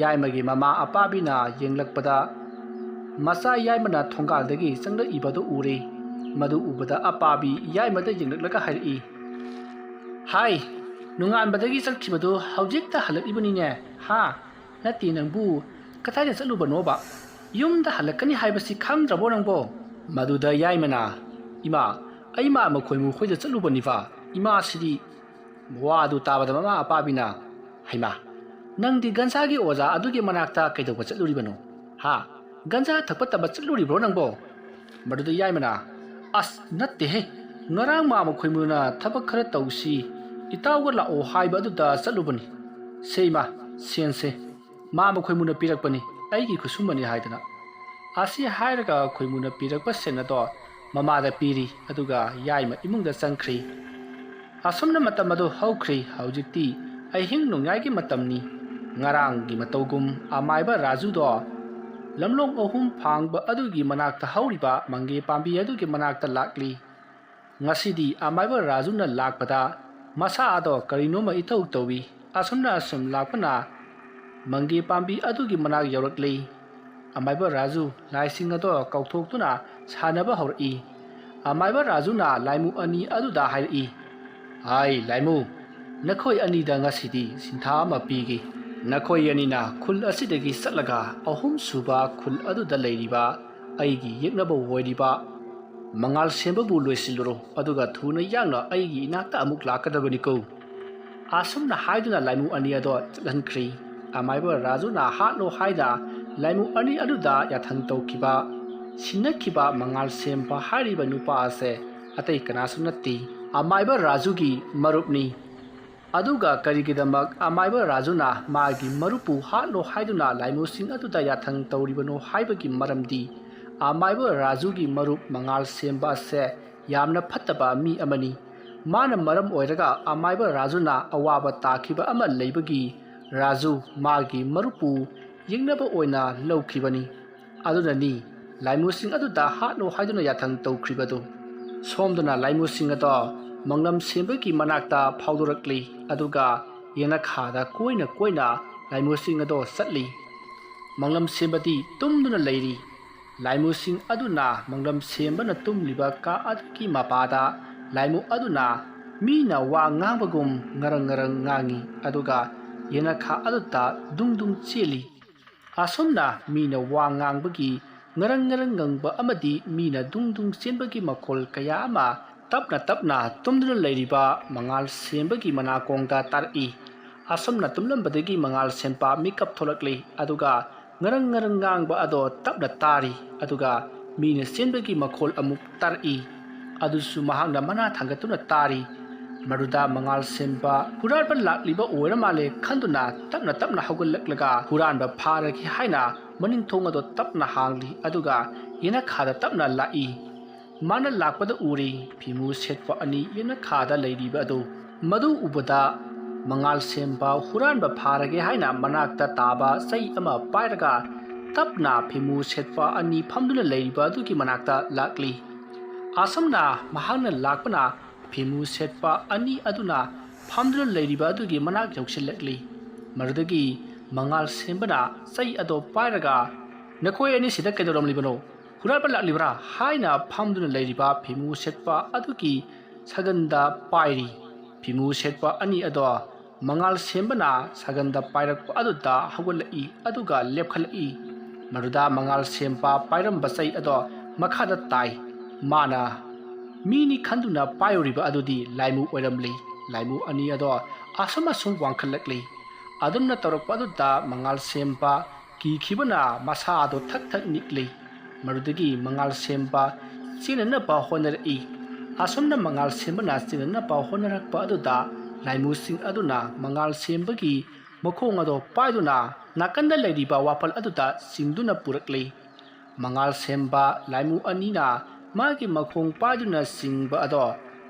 ꯌꯥꯏꯃꯒꯤ ꯃꯃꯥ ꯑꯄꯥꯕꯤꯅ ꯌꯦꯡꯂꯛꯄꯗ ꯃꯆꯥ ꯌꯥꯏꯃꯅ ꯊꯣꯡꯒꯥꯜꯗꯒꯤ ꯆꯪꯂꯛꯏꯕꯗꯨ ꯎꯔꯦ꯫ ꯃꯗꯨ ꯎꯕꯗ ꯑꯄꯥꯕꯤ ꯌꯥꯏꯃꯗ ꯌꯦꯡꯂꯛꯂꯒ ꯍꯥꯏꯔꯛꯏ, "ꯍꯥꯏ, ꯅꯣꯡꯉꯥꯟꯕꯗꯒꯤ ꯆꯠꯈꯤꯕꯗꯨ ꯍꯧꯖꯤꯛꯇ ꯍꯜꯂꯛꯂꯤꯕꯅꯤꯅꯦ, ꯍꯥ? ꯅꯠꯇꯦ, ꯅꯪꯕꯨ ꯀꯗꯥꯏꯗ ꯆꯠꯂꯨꯕꯅꯣꯕ? ꯌꯨꯝꯗ ꯍꯜꯂꯛꯀꯅꯤ ꯍꯥꯏꯕꯁꯤ ꯈꯪꯗ꯭ꯔꯕꯣ ꯅꯪꯕꯣ?" ꯃꯗꯨꯗ ꯌꯥꯏꯃꯅ, "ꯏꯃꯥ, ꯑꯩ ꯃꯥ ꯃꯈꯣꯏ ꯃꯈꯣꯏꯗ ꯆꯠꯂꯨꯕꯅꯤꯕ, ꯏꯃꯥꯁꯤꯗꯤ꯫" ꯋꯥꯗꯨ ꯇꯥꯕꯗ ꯃꯃꯥ ꯑꯄꯥꯕꯤꯅ, "ꯍꯩꯃꯥ, ꯅꯪꯗꯤ ꯒꯟꯖꯥꯒꯤ ꯑꯣꯖꯥ ꯑꯗꯨꯒꯤ ꯃꯅꯥꯛꯇ ꯀꯩꯗꯧꯕ ꯆꯠꯂꯨꯔꯤꯕꯅꯣ? ꯍꯥ? ꯒꯟꯖꯥ ꯊꯛꯄ ꯇꯝꯕ ꯆꯠꯂꯨꯔꯤꯕ꯭ꯔꯣ ꯅꯪꯕꯣ?" ꯃꯗꯨꯗ ꯌꯥꯏꯃꯅ, "ꯑꯁ, ꯅꯠꯇꯦꯍꯦ, ꯉꯔꯥꯡ ꯃꯥ ꯃꯈꯣꯏ ꯃꯨꯅ ꯊꯕꯛ ꯈꯔ ꯇꯧꯁꯤ, ꯏꯇꯥꯎꯒ ꯂꯥꯛꯑꯣ ꯍꯥꯏꯕ ꯑꯗꯨꯗ ꯆꯠꯂꯨꯕꯅꯤ꯫ ꯁꯦ ꯏꯃꯥ, ꯁꯦꯟꯁꯦ ꯃꯥ ꯃꯈꯣꯏ ꯃꯨꯅ ꯄꯤꯔꯛꯄꯅꯤ, ꯑꯩꯒꯤ ꯈꯨꯠꯁꯨꯃꯅꯤ ꯍꯥꯏꯗꯅ꯫" ꯑꯁꯤ ꯍꯥꯏꯔꯒ ꯈꯣꯏꯃꯨꯅ ꯄꯤꯔꯛꯄ ꯁꯦꯟ ꯑꯗꯣ ꯃꯃꯥꯗ ꯄꯤꯔꯤ, ꯑꯗꯨꯒ ꯌꯥꯏꯃ ꯏꯃꯨꯡꯗ ꯆꯪꯈ꯭ꯔꯤ꯫ ꯑꯁꯨꯝꯅ ꯃꯇꯝ ꯑꯗꯨ ꯍꯧꯈ꯭ꯔꯤ꯫ ꯍꯧꯖꯤꯛꯇꯤ ꯑꯍꯤꯡ ꯅꯣꯡꯌꯥꯏꯒꯤ ꯃꯇꯝꯅꯤ꯫ ꯉꯔꯥꯡꯒꯤ ꯃꯇꯧꯒꯨꯝ ꯑꯃꯥꯏꯕ ꯔꯥꯖꯨꯗꯣ ꯂꯝꯂꯣꯡ ꯑꯍꯨꯝ ꯐꯥꯡꯕ ꯑꯗꯨꯒꯤ ꯃꯅꯥꯛꯇ ꯍꯧꯔꯤꯕ ꯃꯪꯒꯦ ꯄꯥꯝꯕꯤ ꯑꯗꯨꯒꯤ ꯃꯅꯥꯛꯇ ꯂꯥꯛꯂꯤ꯫ ꯉꯁꯤꯗꯤ ꯑꯃꯥꯏꯕ ꯔꯥꯖꯨꯅ ꯂꯥꯛꯄꯗ ꯃꯁꯥ ꯑꯗꯣ ꯀꯔꯤꯅꯣꯃ ꯏꯇꯧ ꯇꯧꯏ꯫ ꯑꯁꯨꯝꯅ ꯑꯁꯨꯝ ꯂꯥꯛꯄꯅ ꯃꯪꯒꯦ ꯄꯥꯝꯕꯤ ꯑꯗꯨꯒꯤ ꯃꯅꯥꯛ ꯌꯧꯔꯛꯂꯤ꯫ ꯑꯃꯥꯏꯕ ꯔꯥꯖꯨ ꯂꯥꯏꯁꯤꯡ ꯑꯗꯣ ꯀꯧꯊꯣꯛꯇꯨꯅ ꯁꯥꯟꯅꯕ ꯍꯧꯔꯛꯏ꯫ ꯑꯃꯥꯏꯕ ꯔꯥꯖꯨꯅ ꯂꯥꯏꯃꯨ ꯑꯅꯤ ꯑꯗꯨꯗ ꯍꯥꯏꯔꯛꯏ, "ꯍꯥꯏ ꯂꯥꯏꯃꯨ, ꯅꯈꯣꯏ ꯑꯅꯤꯗ ꯉꯁꯤꯗꯤ ꯁꯤꯟꯊꯥ ꯑꯃ ꯄꯤꯒꯦ꯫ ꯅꯈꯣꯏ ꯑꯅꯤꯅ ꯈꯨꯜ ꯑꯁꯤꯗꯒꯤ ꯆꯠꯂꯒ ꯑꯍꯨꯝ ꯁꯨꯕ ꯈꯨꯜ ꯑꯗꯨꯗ ꯂꯩꯔꯤꯕ ꯑꯩꯒꯤ ꯌꯦꯛꯅꯕ ꯑꯣꯏꯔꯤꯕ ꯃꯉꯥꯜ ꯁꯦꯝꯕꯕꯨ ꯂꯣꯏꯁꯤꯜꯂꯨꯔꯣ, ꯑꯗꯨꯒ ꯊꯨꯅ ꯌꯥꯡꯅ ꯑꯩꯒꯤ ꯏꯅꯥꯛꯇ ꯑꯃꯨꯛ ꯂꯥꯛꯀꯗꯕꯅꯤꯀꯣ꯫" ꯑꯁꯨꯝꯅ ꯍꯥꯏꯗꯨꯅ ꯂꯥꯏꯃꯨ ꯑꯅꯤ ꯑꯗꯣ ꯆꯠꯍꯟꯈ꯭ꯔꯤ꯫ ꯑꯃꯥꯏꯕ ꯔꯥꯖꯨꯅ ꯍꯥꯠꯂꯣ ꯍꯥꯏꯅ ꯂꯥꯏꯃꯨ ꯑꯅꯤ ꯑꯗꯨꯗ ꯌꯥꯊꯪ ꯇꯧꯈꯤꯕ꯫ ꯁꯤꯟꯅꯈꯤꯕ ꯃꯉꯥꯜ ꯁꯦꯝꯕ ꯍꯥꯏꯔꯤꯕ ꯅꯨꯄꯥ ꯑꯁꯦ ꯑꯇꯩ ꯀꯅꯥꯁꯨ ꯅꯠꯇꯦ, ꯑꯃꯥꯏꯕ ꯔꯥꯖꯨꯒꯤ ꯃꯔꯨꯞꯅꯤ꯫ ꯑꯗꯨꯒ ꯀꯔꯤꯒꯤꯗꯃꯛ ꯑꯃꯥꯏꯕ ꯔꯥꯖꯨꯅ ꯃꯥꯒꯤ ꯃꯔꯨꯞꯄꯨ ꯍꯥꯠꯂꯣ ꯍꯥꯏꯗꯨꯅ ꯂꯥꯏꯃꯨꯁꯤꯡ ꯑꯗꯨꯗ ꯌꯥꯊꯪ ꯇꯧꯔꯤꯕꯅꯣ ꯍꯥꯏꯕꯒꯤ ꯃꯔꯝꯗꯤ, ꯑꯃꯥꯏꯕ ꯔꯥꯖꯨꯒꯤ ꯃꯔꯨꯞ ꯃꯉꯥꯜ ꯁꯦꯝꯕ ꯑꯁꯦ ꯌꯥꯝꯅ ꯐꯠꯇꯕ ꯃꯤ ꯑꯃꯅꯤ꯫ ꯃꯥꯅ ꯃꯔꯝ ꯑꯣꯏꯔꯒ ꯑꯃꯥꯏꯕ ꯔꯥꯖꯨꯅ ꯑꯋꯥꯕ ꯇꯥꯈꯤꯕ ꯑꯃ ꯂꯩꯕꯒꯤ ꯔꯥꯖꯨ ꯃꯥꯒꯤ ꯃꯔꯨꯞꯄꯨ ꯌꯦꯡꯅꯕ ꯑꯣꯏꯅ ꯂꯧꯈꯤꯕꯅꯤ꯫ ꯑꯗꯨꯅꯅꯤ ꯂꯥꯏꯃꯨꯁꯤꯡ ꯑꯗꯨꯗ ꯍꯥꯠꯂꯣ ꯍꯥꯏꯗꯨꯅ ꯌꯥꯊꯪ ꯇꯧꯈ꯭ꯔꯤꯕꯗꯨ꯫ ꯁꯣꯝꯗꯅ ꯂꯥꯏꯃꯨꯁꯤꯡ ꯑꯗꯣ ꯃꯪꯂꯝ ꯁꯦꯝꯕꯒꯤ ꯃꯅꯥꯛꯇ ꯐꯥꯎꯗꯣꯔꯛꯂꯤ, ꯑꯗꯨꯒ ꯌꯦꯅꯈꯥꯗ ꯀꯣꯏꯅ ꯀꯣꯏꯅ ꯂꯥꯏꯃꯨꯁꯤꯡ ꯑꯗꯣ ꯆꯠꯂꯤ꯫ ꯃꯪꯂꯝ ꯁꯦꯝꯕꯗꯤ ꯇꯨꯝꯗꯨꯅ ꯂꯩꯔꯤ꯫ ꯂꯥꯏꯃꯨꯁꯤꯡ ꯑꯗꯨꯅ ꯃꯪꯂꯝ ꯁꯦꯝꯕꯅ ꯇꯨꯝꯂꯤꯕ ꯀꯥ ꯑꯗꯨꯒꯤ ꯃꯄꯥꯗ ꯂꯥꯏꯃꯨ ꯑꯗꯨꯅ ꯃꯤꯅ ꯋꯥ ꯉꯥꯡꯕꯒꯨꯝ ꯉꯔꯪ ꯉꯔꯪ ꯉꯥꯡꯉꯤ, ꯑꯗꯨꯒ ꯌꯦꯅꯈꯥ ꯑꯗꯨꯗ ꯗꯨꯡ ꯗꯨꯡ ꯆꯦꯜꯂꯤ꯫ ꯑꯁꯨꯝꯅ ꯃꯤꯅ ꯋꯥ ꯉꯥꯡꯕꯒꯤ ꯉꯔꯪ ꯉꯔꯪ ꯉꯪꯕ ꯑꯃꯗꯤ ꯃꯤꯅ ꯗꯨꯡ ꯗꯨꯡ ꯆꯦꯟꯕꯒꯤ ꯃꯈꯣꯜ ꯀꯌꯥ ꯑꯃ ꯇꯞꯅ ꯇꯞꯅ ꯇꯨꯝꯗꯨꯅ ꯂꯩꯔꯤꯕ ꯃꯉꯥꯜ ꯁꯦꯝꯕꯒꯤ ꯃꯅꯥꯀꯣꯡꯗ ꯇꯥꯔꯛꯏ꯫ ꯑꯁꯨꯝꯅ ꯇꯨꯝꯂꯝꯕꯗꯒꯤ ꯃꯉꯥꯜ ꯁꯦꯝꯕ ꯃꯤꯀꯞ ꯊꯣꯛꯂꯛꯂꯤ, ꯑꯗꯨꯒ ꯉꯔꯪ ꯉꯔꯪ ꯉꯥꯡꯕ ꯑꯗꯣ ꯇꯞꯅ ꯇꯥꯔꯤ, ꯑꯗꯨꯒ ꯃꯤꯅ ꯆꯦꯟꯕꯒꯤ ꯃꯈꯣꯜ ꯑꯃꯨꯛ ꯇꯥꯔꯛꯏ꯫ ꯑꯗꯨꯁꯨ ꯃꯍꯥꯛꯅ ꯃꯅꯥ ꯊꯥꯡꯒꯠꯇꯨꯅ ꯇꯥꯔꯤ꯫ ꯃꯗꯨꯗ ꯃꯉꯥꯜ ꯁꯦꯝꯕ ꯍꯨꯔꯥꯟꯕ ꯂꯥꯛꯂꯤꯕ ꯑꯣꯏꯔ ꯃꯥꯜꯂꯦ ꯈꯟꯗꯨꯅ ꯇꯞꯅ ꯇꯞꯅ ꯍꯧꯒꯠꯂꯛꯂꯒ ꯍꯨꯔꯥꯟꯕ ꯐꯥꯔꯒꯦ ꯍꯥꯏꯅ ꯃꯅꯤꯡ ꯊꯣꯡ ꯑꯗꯣ ꯇꯞꯅ ꯍꯥꯡꯂꯤ, ꯑꯗꯨꯒ ꯌꯦꯅꯈꯥꯗ ꯇꯞꯅ ꯂꯥꯛꯏ꯫ ꯃꯥꯅ ꯂꯥꯛꯄꯗ ꯎꯔꯤ ꯐꯤꯃꯨ ꯁꯦꯠꯄ ꯑꯅꯤ ꯌꯦꯅꯈꯥꯗ ꯂꯩꯔꯤꯕ ꯑꯗꯨ꯫ ꯃꯗꯨ ꯎꯕꯗ ꯃꯉꯥꯜ ꯁꯦꯝꯕ ꯍꯨꯔꯥꯟꯕ ꯐꯥꯔꯒꯦ ꯍꯥꯏꯅ ꯃꯅꯥꯛꯇ ꯇꯥꯕ ꯆꯩ ꯑꯃ ꯄꯥꯏꯔꯒ ꯇꯞꯅ ꯐꯤꯃꯨ ꯁꯦꯠꯄ ꯑꯅꯤ ꯐꯝꯗꯨꯅ ꯂꯩꯔꯤꯕ ꯑꯗꯨꯒꯤ ꯃꯅꯥꯛꯇ ꯂꯥꯛꯂꯤ꯫ ꯑꯁꯨꯝꯅ ꯃꯍꯥꯛꯅ ꯂꯥꯛꯄꯅ ꯐꯤꯃꯨ ꯁꯦꯠꯄ ꯑꯅꯤ ꯑꯗꯨꯅ ꯐꯝꯗꯨꯅ ꯂꯩꯔꯤꯕ ꯑꯗꯨꯒꯤ ꯃꯅꯥꯛ ꯌꯧꯁꯤꯜꯂꯛꯂꯤ꯫ ꯃꯗꯨꯗꯒꯤ ꯃꯉꯥꯜ ꯁꯦꯝꯕꯅ ꯆꯩ ꯑꯗꯣ ꯄꯥꯏꯔꯒ, "ꯅꯈꯣꯏ ꯑꯅꯤ ꯁꯤꯗ ꯀꯩꯗꯧꯔꯝꯂꯤꯕꯅꯣ? ꯍꯨꯔꯥꯟꯕ ꯂꯥꯛꯂꯤꯕ꯭ꯔꯥ?" ꯍꯥꯏꯅ ꯐꯝꯗꯨꯅ ꯂꯩꯔꯤꯕ ꯐꯤꯃꯨ ꯁꯦꯠꯄ ꯑꯗꯨꯒꯤ ꯁꯒꯟꯗ ꯄꯥꯏꯔꯤ꯫ ꯐꯤꯃꯨ ꯁꯦꯠꯄ ꯑꯅꯤ ꯑꯗꯣ ꯃꯉꯥꯜ ꯁꯦꯝꯕꯅ ꯁꯒꯟꯗ ꯄꯥꯏꯔꯛꯄ ꯑꯗꯨꯗ ꯍꯧꯒꯠꯂꯛꯏ, ꯑꯗꯨꯒ ꯂꯦꯞꯈꯠꯂꯛꯏ꯫ ꯃꯗꯨꯗ ꯃꯉꯥꯜ ꯁꯦꯝꯕ ꯄꯥꯏꯔꯝꯕ ꯆꯩ ꯑꯗꯣ ꯃꯈꯥꯗ ꯇꯥꯏ꯫ ꯃꯥꯅ ꯃꯤꯅꯤ ꯈꯟꯗꯨꯅ ꯄꯥꯏꯔꯨꯔꯤꯕ ꯑꯗꯨꯗꯤ ꯂꯥꯏꯃꯨ ꯑꯣꯏꯔꯝꯂꯤ꯫ ꯂꯥꯏꯃꯨ ꯑꯅꯤ ꯑꯗꯣ ꯑꯁꯨꯝ ꯑꯁꯨꯝ ꯋꯥꯡꯈꯠꯂꯛꯂꯤ꯫ ꯑꯗꯨꯝꯅ ꯇꯧꯔꯛꯄ ꯑꯗꯨꯗ ꯃꯉꯥꯜ ꯁꯦꯝꯕ ꯀꯤꯈꯤꯕꯅ ꯃꯁꯥ ꯑꯗꯣ ꯊꯛ ꯊꯛ ꯅꯤꯛꯂꯤ꯫ ꯃꯗꯨꯗꯒꯤ ꯃꯉꯥꯜ ꯁꯦꯝꯕ ꯆꯦꯟꯅꯅꯕ ꯍꯣꯠꯅꯔꯛꯏ꯫ ꯑꯁꯨꯝꯅ ꯃꯉꯥꯜ ꯁꯦꯝꯕꯅ ꯆꯦꯟꯅꯅꯕ ꯍꯣꯠꯅꯔꯛꯄ ꯑꯗꯨꯗ ꯂꯥꯏꯃꯨꯁꯤꯡ ꯑꯗꯨꯅ ꯃꯉꯥꯜ ꯁꯦꯝꯕꯒꯤ ꯃꯈꯣꯡ ꯑꯗꯨ ꯄꯥꯏꯗꯨꯅ ꯅꯥꯀꯟꯗ ꯂꯩꯔꯤꯕ ꯋꯥꯄꯜ ꯑꯗꯨꯗ ꯆꯤꯡꯗꯨꯅ ꯄꯨꯔꯛꯂꯤ꯫ ꯃꯉꯥꯜ ꯁꯦꯝꯕ ꯂꯥꯏꯃꯨ ꯑꯅꯤꯅ ꯃꯥꯒꯤ ꯃꯈꯣꯡ ꯄꯥꯏꯗꯨꯅ ꯆꯤꯡꯕ ꯑꯗꯣ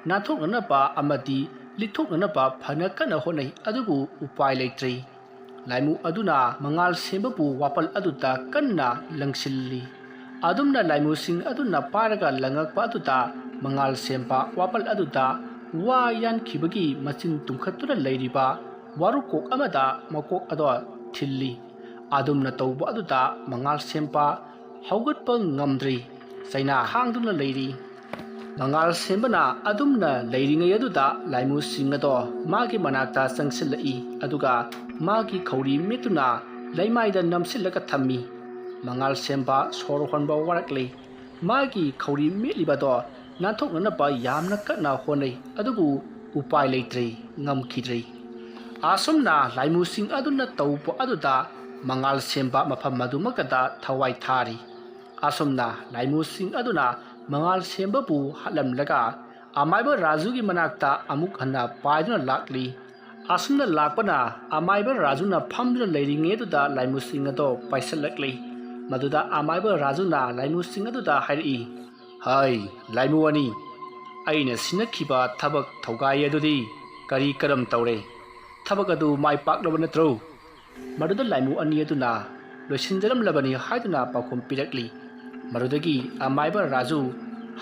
ꯅꯥꯟꯊꯣꯛꯅꯅꯕ ꯑꯃꯗꯤ ꯂꯤꯠꯊꯣꯛꯅꯅꯕ ꯐꯅ ꯀꯟꯅ ꯍꯣꯠꯅꯩ, ꯑꯗꯨꯕꯨ ꯎꯄꯥꯏ ꯂꯩꯇ꯭ꯔꯤ꯫ ꯂꯥꯏꯃꯨ ꯑꯗꯨꯅ ꯃꯉꯥꯜ ꯁꯦꯝꯕꯕꯨ ꯋꯥꯄꯜ ꯑꯗꯨꯗ ꯀꯟꯅ ꯂꯪꯁꯤꯜꯂꯤ꯫ ꯑꯗꯨꯝꯅ ꯂꯥꯏꯃꯨꯁꯤꯡ ꯑꯗꯨꯅ ꯄꯥꯏꯔꯒ ꯂꯪꯉꯛꯄ ꯑꯗꯨꯗ ꯃꯉꯥꯜ ꯁꯦꯝꯕ ꯋꯥꯄꯜ ꯑꯗꯨꯗ ꯋꯥ ꯌꯥꯟꯈꯤꯕꯒꯤ ꯃꯆꯤꯟ ꯇꯨꯝꯈꯠꯇꯨꯅ ꯂꯩꯔꯤꯕ ꯋꯥꯔꯨꯀꯣꯛ ꯑꯃꯗ ꯃꯀꯣꯛ ꯑꯗꯣ ꯊꯤꯜꯂꯤ꯫ ꯑꯗꯨꯝꯅ ꯇꯧꯕ ꯑꯗꯨꯗ ꯃꯉꯥꯜ ꯁꯦꯝꯕ ꯍꯧꯒꯠꯄ ꯉꯝꯗ꯭ꯔꯤ꯫ ꯆꯩꯅꯥ ꯈꯥꯡꯗꯨꯅ ꯂꯩꯔꯤ꯫ ꯃꯉꯥꯜ ꯁꯦꯝꯕꯅ ꯑꯗꯨꯝꯅ ꯂꯩꯔꯤꯉꯩ ꯑꯗꯨꯗ ꯂꯥꯏꯃꯨꯁꯤꯡ ꯑꯗꯣ ꯃꯥꯒꯤ ꯃꯅꯥꯛꯇ ꯆꯪꯁꯤꯜꯂꯛꯏ, ꯑꯗꯨꯒ ꯃꯥꯒꯤ ꯈꯧꯔꯤ ꯃꯦꯠꯇꯨꯅ ꯂꯩꯃꯥꯏꯗ ꯅꯝꯁꯤꯜꯂꯒ ꯊꯝꯃꯤ꯫ ꯃꯉꯥꯜ ꯁꯦꯝꯕ ꯁꯣꯔ ꯍꯣꯟꯕ ꯋꯥꯔꯛꯂꯦ꯫ ꯃꯥꯒꯤ ꯈꯧꯔꯤ ꯃꯦꯠꯂꯤꯕꯗꯣ ꯅꯥꯟꯊꯣꯛꯅꯅꯕ ꯌꯥꯝꯅ ꯀꯟꯅ ꯍꯣꯠꯅꯩ, ꯑꯗꯨꯕꯨ ꯎꯄꯥꯏ ꯂꯩꯇ꯭ꯔꯦ, ꯉꯝꯈꯤꯗ꯭ꯔꯦ꯫ ꯑꯁꯨꯝꯅ ꯂꯥꯏꯃꯨꯁꯤꯡ ꯑꯗꯨꯅ ꯇꯧꯕ ꯑꯗꯨꯗ ꯃꯉꯥꯜ ꯁꯦꯝꯕ ꯃꯐꯝ ꯑꯗꯨꯃꯛꯇꯗ ꯊꯋꯥꯏ ꯊꯥꯔꯤ꯫ ꯑꯁꯨꯝꯅ ꯂꯥꯏꯃꯨꯁꯤꯡ ꯑꯗꯨꯅ ꯃꯉꯥꯜ ꯁꯦꯝꯕꯕꯨ ꯍꯥꯠꯂꯝꯂꯒ ꯑꯃꯥꯏꯕ ꯔꯥꯖꯨꯒꯤ ꯃꯅꯥꯛꯇ ꯑꯃꯨꯛ ꯍꯟꯅ ꯄꯥꯏꯗꯨꯅ ꯂꯥꯛꯂꯤ꯫ ꯑꯁꯨꯝꯅ ꯂꯥꯛꯄꯅ ꯑꯃꯥꯏꯕ ꯔꯥꯖꯨꯅ ꯐꯝꯗꯨꯅ ꯂꯩꯔꯤꯉꯩꯗꯨꯗ ꯂꯥꯏꯃꯨꯁꯤꯡ ꯑꯗꯣ ꯄꯥꯏꯁꯤꯜꯂꯛꯂꯤ꯫ ꯃꯗꯨꯗ ꯑꯃꯥꯏꯕ ꯔꯥꯖꯨꯅ ꯂꯥꯏꯃꯨꯁꯤꯡ ꯑꯗꯨꯗ ꯍꯥꯏꯔꯛꯏ, "ꯍꯥꯏ, ꯂꯥꯏꯃꯨ ꯑꯅꯤ, ꯑꯩꯅ ꯁꯤꯟꯅꯈꯤꯕ ꯊꯕꯛ ꯊꯧꯒꯥꯏ ꯑꯗꯨꯗꯤ ꯀꯔꯤ ꯀꯔꯝ ꯇꯧꯔꯦ? ꯊꯕꯛ ꯑꯗꯨ ꯃꯥꯏ ꯄꯥꯛꯂꯕ ꯅꯠꯇ꯭ꯔꯣ?" ꯃꯗꯨꯗ ꯂꯥꯏꯃꯨ ꯑꯅꯤ ꯑꯗꯨꯅ ꯂꯣꯏꯁꯤꯟꯖꯔꯝꯂꯕꯅꯤ ꯍꯥꯏꯗꯨꯅ ꯄꯥꯎꯈꯨꯝ ꯄꯤꯔꯛꯂꯤ꯫ ꯃꯗꯨꯗꯒꯤ ꯑꯃꯥꯏꯕ ꯔꯥꯖꯨ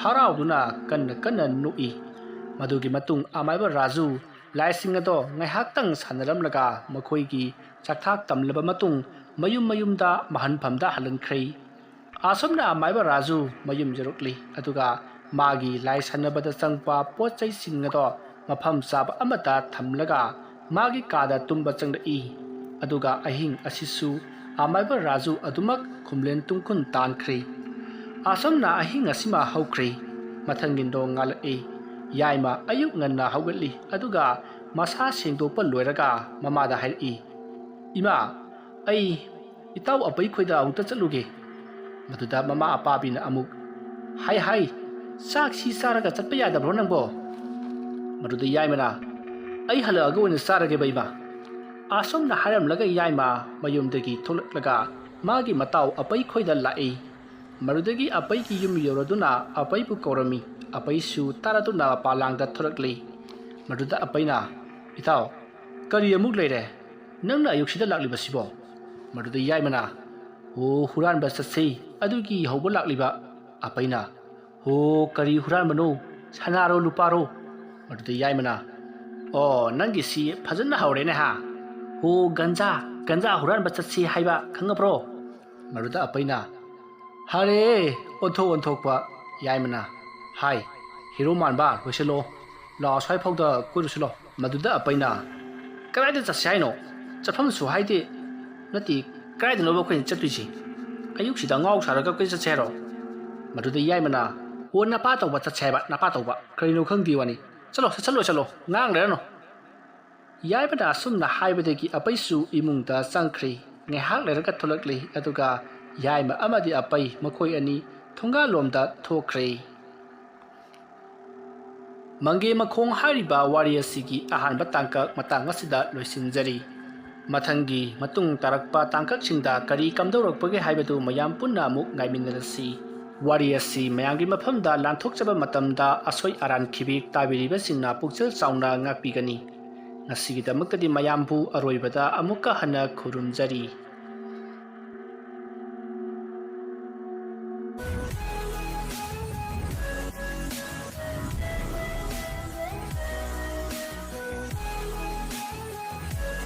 ꯍꯔꯥꯎꯗꯨꯅ ꯀꯟꯅ ꯀꯟꯅ ꯅꯣꯛꯏ꯫ ꯃꯗꯨꯒꯤ ꯃꯇꯨꯡ ꯑꯃꯥꯏꯕ ꯔꯥꯖꯨ ꯂꯥꯏꯁꯤꯡ ꯑꯗꯣ ꯉꯥꯏꯍꯥꯛꯇꯪ ꯁꯥꯟꯅꯔꯝꯂꯒ ꯃꯈꯣꯏꯒꯤ ꯆꯥꯛꯊꯥꯛ ꯇꯝꯂꯕ ꯃꯇꯨꯡ ꯃꯌꯨꯝ ꯃꯌꯨꯝꯗ ꯃꯍꯟꯐꯝꯗ ꯍꯜꯍꯟꯈ꯭ꯔꯦ꯫ ꯑꯁꯨꯝꯅ ꯑꯃꯥꯏꯕ ꯔꯥꯖꯨ ꯃꯌꯨꯝ ꯌꯧꯔꯛꯂꯤ, ꯑꯗꯨꯒ ꯃꯥꯒꯤ ꯂꯥꯏ ꯁꯥꯟꯅꯕꯗ ꯆꯪꯕ ꯄꯣꯠ ꯆꯩꯁꯤꯡ ꯑꯗꯣ ꯃꯐꯝ ꯆꯥꯕ ꯑꯃꯗ ꯊꯝꯂꯒ ꯃꯥꯒꯤ ꯀꯥꯗ ꯇꯨꯝꯕ ꯆꯪꯂꯛꯏ꯫ ꯑꯗꯨꯒ ꯑꯍꯤꯡ ꯑꯁꯤꯁꯨ ꯑꯃꯥꯏꯕ ꯔꯥꯖꯨ ꯑꯗꯨꯃꯛ ꯈꯨꯝꯂꯦꯟ ꯇꯨꯡꯈꯨꯟ ꯇꯥꯟꯈ꯭ꯔꯦ꯫ ꯑꯁꯨꯝꯅ ꯑꯍꯤꯡ ꯑꯁꯤꯃ ꯍꯧꯈ꯭ꯔꯦ꯫ ꯃꯊꯪꯒꯤ ꯅꯣꯡ ꯉꯥꯜꯂꯛꯏ꯫ ꯌꯥꯏꯃ ꯑꯌꯨꯛ ꯉꯟꯅ ꯍꯧꯒꯠꯂꯤ, ꯑꯗꯨꯒ ꯃꯁꯥ ꯁꯦꯡꯗꯣꯛꯄ ꯂꯣꯏꯔꯒ ꯃꯃꯥꯗ ꯍꯥꯏꯔꯛꯏ, "ꯏꯃꯥ, ꯑꯩ ꯏꯇꯥꯎ ꯑꯕꯩ ꯈꯣꯏꯗ ꯑꯃꯨꯛꯇ ꯆꯠꯂꯨꯒꯦ꯫ ꯃꯗꯨꯗ ꯃꯃꯥ ꯑꯄꯥꯕꯤꯅ ꯑꯃꯨꯛ, "ꯍꯥꯏ ꯍꯥꯏ, ꯆꯥꯛꯁꯤ ꯆꯥꯔꯒ ꯆꯠꯄ ꯌꯥꯗꯕ꯭ꯔꯣ ꯅꯪꯕꯣ?" ꯃꯗꯨꯗ ꯌꯥꯏꯃꯅ, "ꯑꯩ ꯍꯜꯂꯛꯑꯒ ꯑꯣꯏꯅ ꯆꯥꯔꯒꯦꯕ ꯏꯃꯥ꯫" ꯑꯁꯨꯝꯅ ꯍꯥꯏꯔꯝꯂꯒ ꯌꯥꯏꯃ ꯃꯌꯨꯝꯗꯒꯤ ꯊꯣꯛꯂꯛꯂꯒ ꯃꯥꯒꯤ ꯃꯇꯥꯎ ꯑꯄꯩ ꯈꯣꯏꯗ ꯂꯥꯛꯏ꯫ ꯃꯗꯨꯗꯒꯤ ꯑꯄꯩꯒꯤ ꯌꯨꯝ ꯌꯧꯔꯗꯨꯅ ꯑꯄꯩꯕꯨ ꯀꯧꯔꯝꯃꯤ꯫ ꯑꯄꯩꯁꯨ ꯇꯥꯔꯗꯨꯅ ꯃꯄꯥꯂꯥꯡꯗ ꯊꯣꯔꯛꯂꯤ꯫ ꯃꯗꯨꯗ ꯑꯄꯩꯅ, "ꯏꯇꯥꯎ, ꯀꯔꯤ ꯑꯃꯨꯛ ꯂꯩꯔꯦ? ꯅꯪꯅ ꯑꯌꯨꯛꯁꯤꯗ ꯂꯥꯛꯂꯤꯕꯁꯤꯕꯣ?" ꯃꯗꯨꯗ ꯌꯥꯏꯃꯅ, "ꯍꯣ, ꯍꯨꯔꯥꯟꯕ ꯆꯠꯁꯤ, ꯑꯗꯨꯒꯤ ꯍꯧꯕ ꯂꯥꯛꯂꯤꯕ꯫" ꯑꯄꯩꯅ, "ꯍꯣ, ꯀꯔꯤ ꯍꯨꯔꯥꯟꯕꯅꯣ? ꯁꯅꯥꯔꯣ ꯂꯨꯄꯥꯔꯣ?" ꯃꯗꯨꯗ ꯌꯥꯏꯃꯅ, "ꯑꯣ, ꯅꯪꯒꯤꯁꯤ ꯐꯖꯅ ꯍꯧꯔꯦꯅꯦ ꯍꯥ? ꯍꯣ, ꯒꯟꯖꯥ, ꯒꯟꯖꯥ ꯍꯨꯔꯥꯟꯕ ꯆꯠꯁꯤ ꯍꯥꯏꯕ ꯈꯪꯉꯕ꯭ꯔꯣ?" ꯃꯗꯨꯗ ꯑꯄꯩꯅ, "ꯍꯥꯔꯦ, ꯑꯣꯟꯊꯣꯛ ꯑꯣꯟꯊꯣꯛꯄ!" ꯌꯥꯏꯃꯅ, "ꯍꯥꯏ, ꯍꯤꯔꯣ ꯃꯥꯟꯕ, ꯂꯣꯏꯁꯤꯜꯂꯣ꯫ ꯂꯥꯛꯑꯣ, ꯁ꯭ꯋꯥꯏ ꯐꯥꯎꯗ ꯀꯣꯏꯔꯨꯁꯤ ꯂꯥꯛꯑꯣ꯫" ꯃꯗꯨꯗ ꯑꯄꯩꯅ, "ꯀꯗꯥꯏꯗ ꯆꯠꯁꯤ ꯍꯥꯏꯅꯣ? ꯆꯠꯐꯝꯁꯨ ꯍꯥꯏꯗꯦ꯫ ꯅꯠꯇꯦ, ꯀꯗꯥꯏꯗꯅꯣꯕ ꯑꯩꯈꯣꯏꯅ ꯆꯠꯇꯣꯏꯁꯤ? ꯑꯌꯨꯛꯁꯤꯗ ꯉꯥꯎ ꯁꯥꯔꯒ ꯀꯣꯏ ꯆꯠꯁꯦ ꯍꯥꯏꯔꯣ?" ꯃꯗꯨꯗ ꯌꯥꯏꯃꯅ, "ꯑꯣ, ꯅꯄꯥ ꯇꯧꯕ ꯆꯠꯁꯦ ꯍꯥꯏꯕ, ꯅꯄꯥ ꯇꯧꯕ꯫ ꯀꯔꯤꯅꯣ ꯈꯪꯗꯦ ꯋꯥꯅꯤ꯫ ꯆꯠꯂꯣ, ꯆꯠꯂꯣ, ꯆꯠꯂꯣ, ꯉꯥꯡ ꯂꯩꯔꯅꯨ꯫" ꯌꯥꯏꯃꯅ ꯑꯁꯨꯝꯅ ꯍꯥꯏꯕꯗꯒꯤ ꯑꯄꯩꯁꯨ ꯏꯃꯨꯡꯗ ꯆꯪꯈ꯭ꯔꯦ꯫ ꯉꯥꯏꯍꯥꯛ ꯂꯩꯔꯒ ꯊꯣꯛꯂꯛꯂꯦ, ꯑꯗꯨꯒ ꯌꯥꯏꯃ ꯑꯃꯗꯤ ꯑꯄꯩ ꯃꯈꯣꯏ ꯑꯅꯤ ꯊꯣꯡꯒꯥꯜꯂꯣꯝꯗ ꯊꯣꯛꯈ꯭ꯔꯦ꯫ ꯃꯪꯒꯦ ꯃꯈꯣꯡ ꯍꯥꯏꯔꯤꯕ ꯋꯥꯔꯤ ꯑꯁꯤꯒꯤ ꯑꯍꯥꯟꯕ ꯇꯥꯡꯀꯛ ꯃꯇꯥꯡ ꯑꯁꯤꯗ ꯂꯣꯏꯁꯤꯟꯖꯔꯤ꯫ ꯃꯊꯪꯒꯤ ꯃꯇꯨꯡ ꯇꯥꯔꯛꯄ ꯇꯥꯡꯀꯛꯁꯤꯡꯗ ꯀꯔꯤ ꯀꯝꯗꯧꯔꯛꯄꯒꯦ ꯍꯥꯏꯕꯗꯨ ꯃꯌꯥꯝ ꯄꯨꯟꯅ ꯑꯃꯨꯛ ꯉꯥꯏꯃꯤꯟꯅꯔꯁꯤ꯫ ꯋꯥꯔꯤ ꯑꯁꯤ ꯃꯌꯥꯝꯒꯤ ꯃꯐꯝꯗ ꯂꯥꯟꯊꯣꯛꯆꯕ ꯃꯇꯝꯗ ꯑꯁꯣꯏ ꯑꯔꯥꯟ ꯈꯤꯕꯦꯛ ꯇꯥꯕꯤꯔꯤꯕꯁꯤꯡꯅ ꯄꯨꯛꯆꯦꯜ ꯆꯥꯎꯅ ꯉꯥꯛꯄꯤꯒꯅꯤ꯫ ꯉꯁꯤꯒꯤꯗꯃꯛꯇꯗꯤ ꯃꯌꯥꯝꯕꯨ ꯑꯔꯣꯏꯕꯗ ꯑꯃꯨꯛꯀ ꯍꯟꯅ ꯈꯨꯔꯨꯝꯖꯔꯤ꯫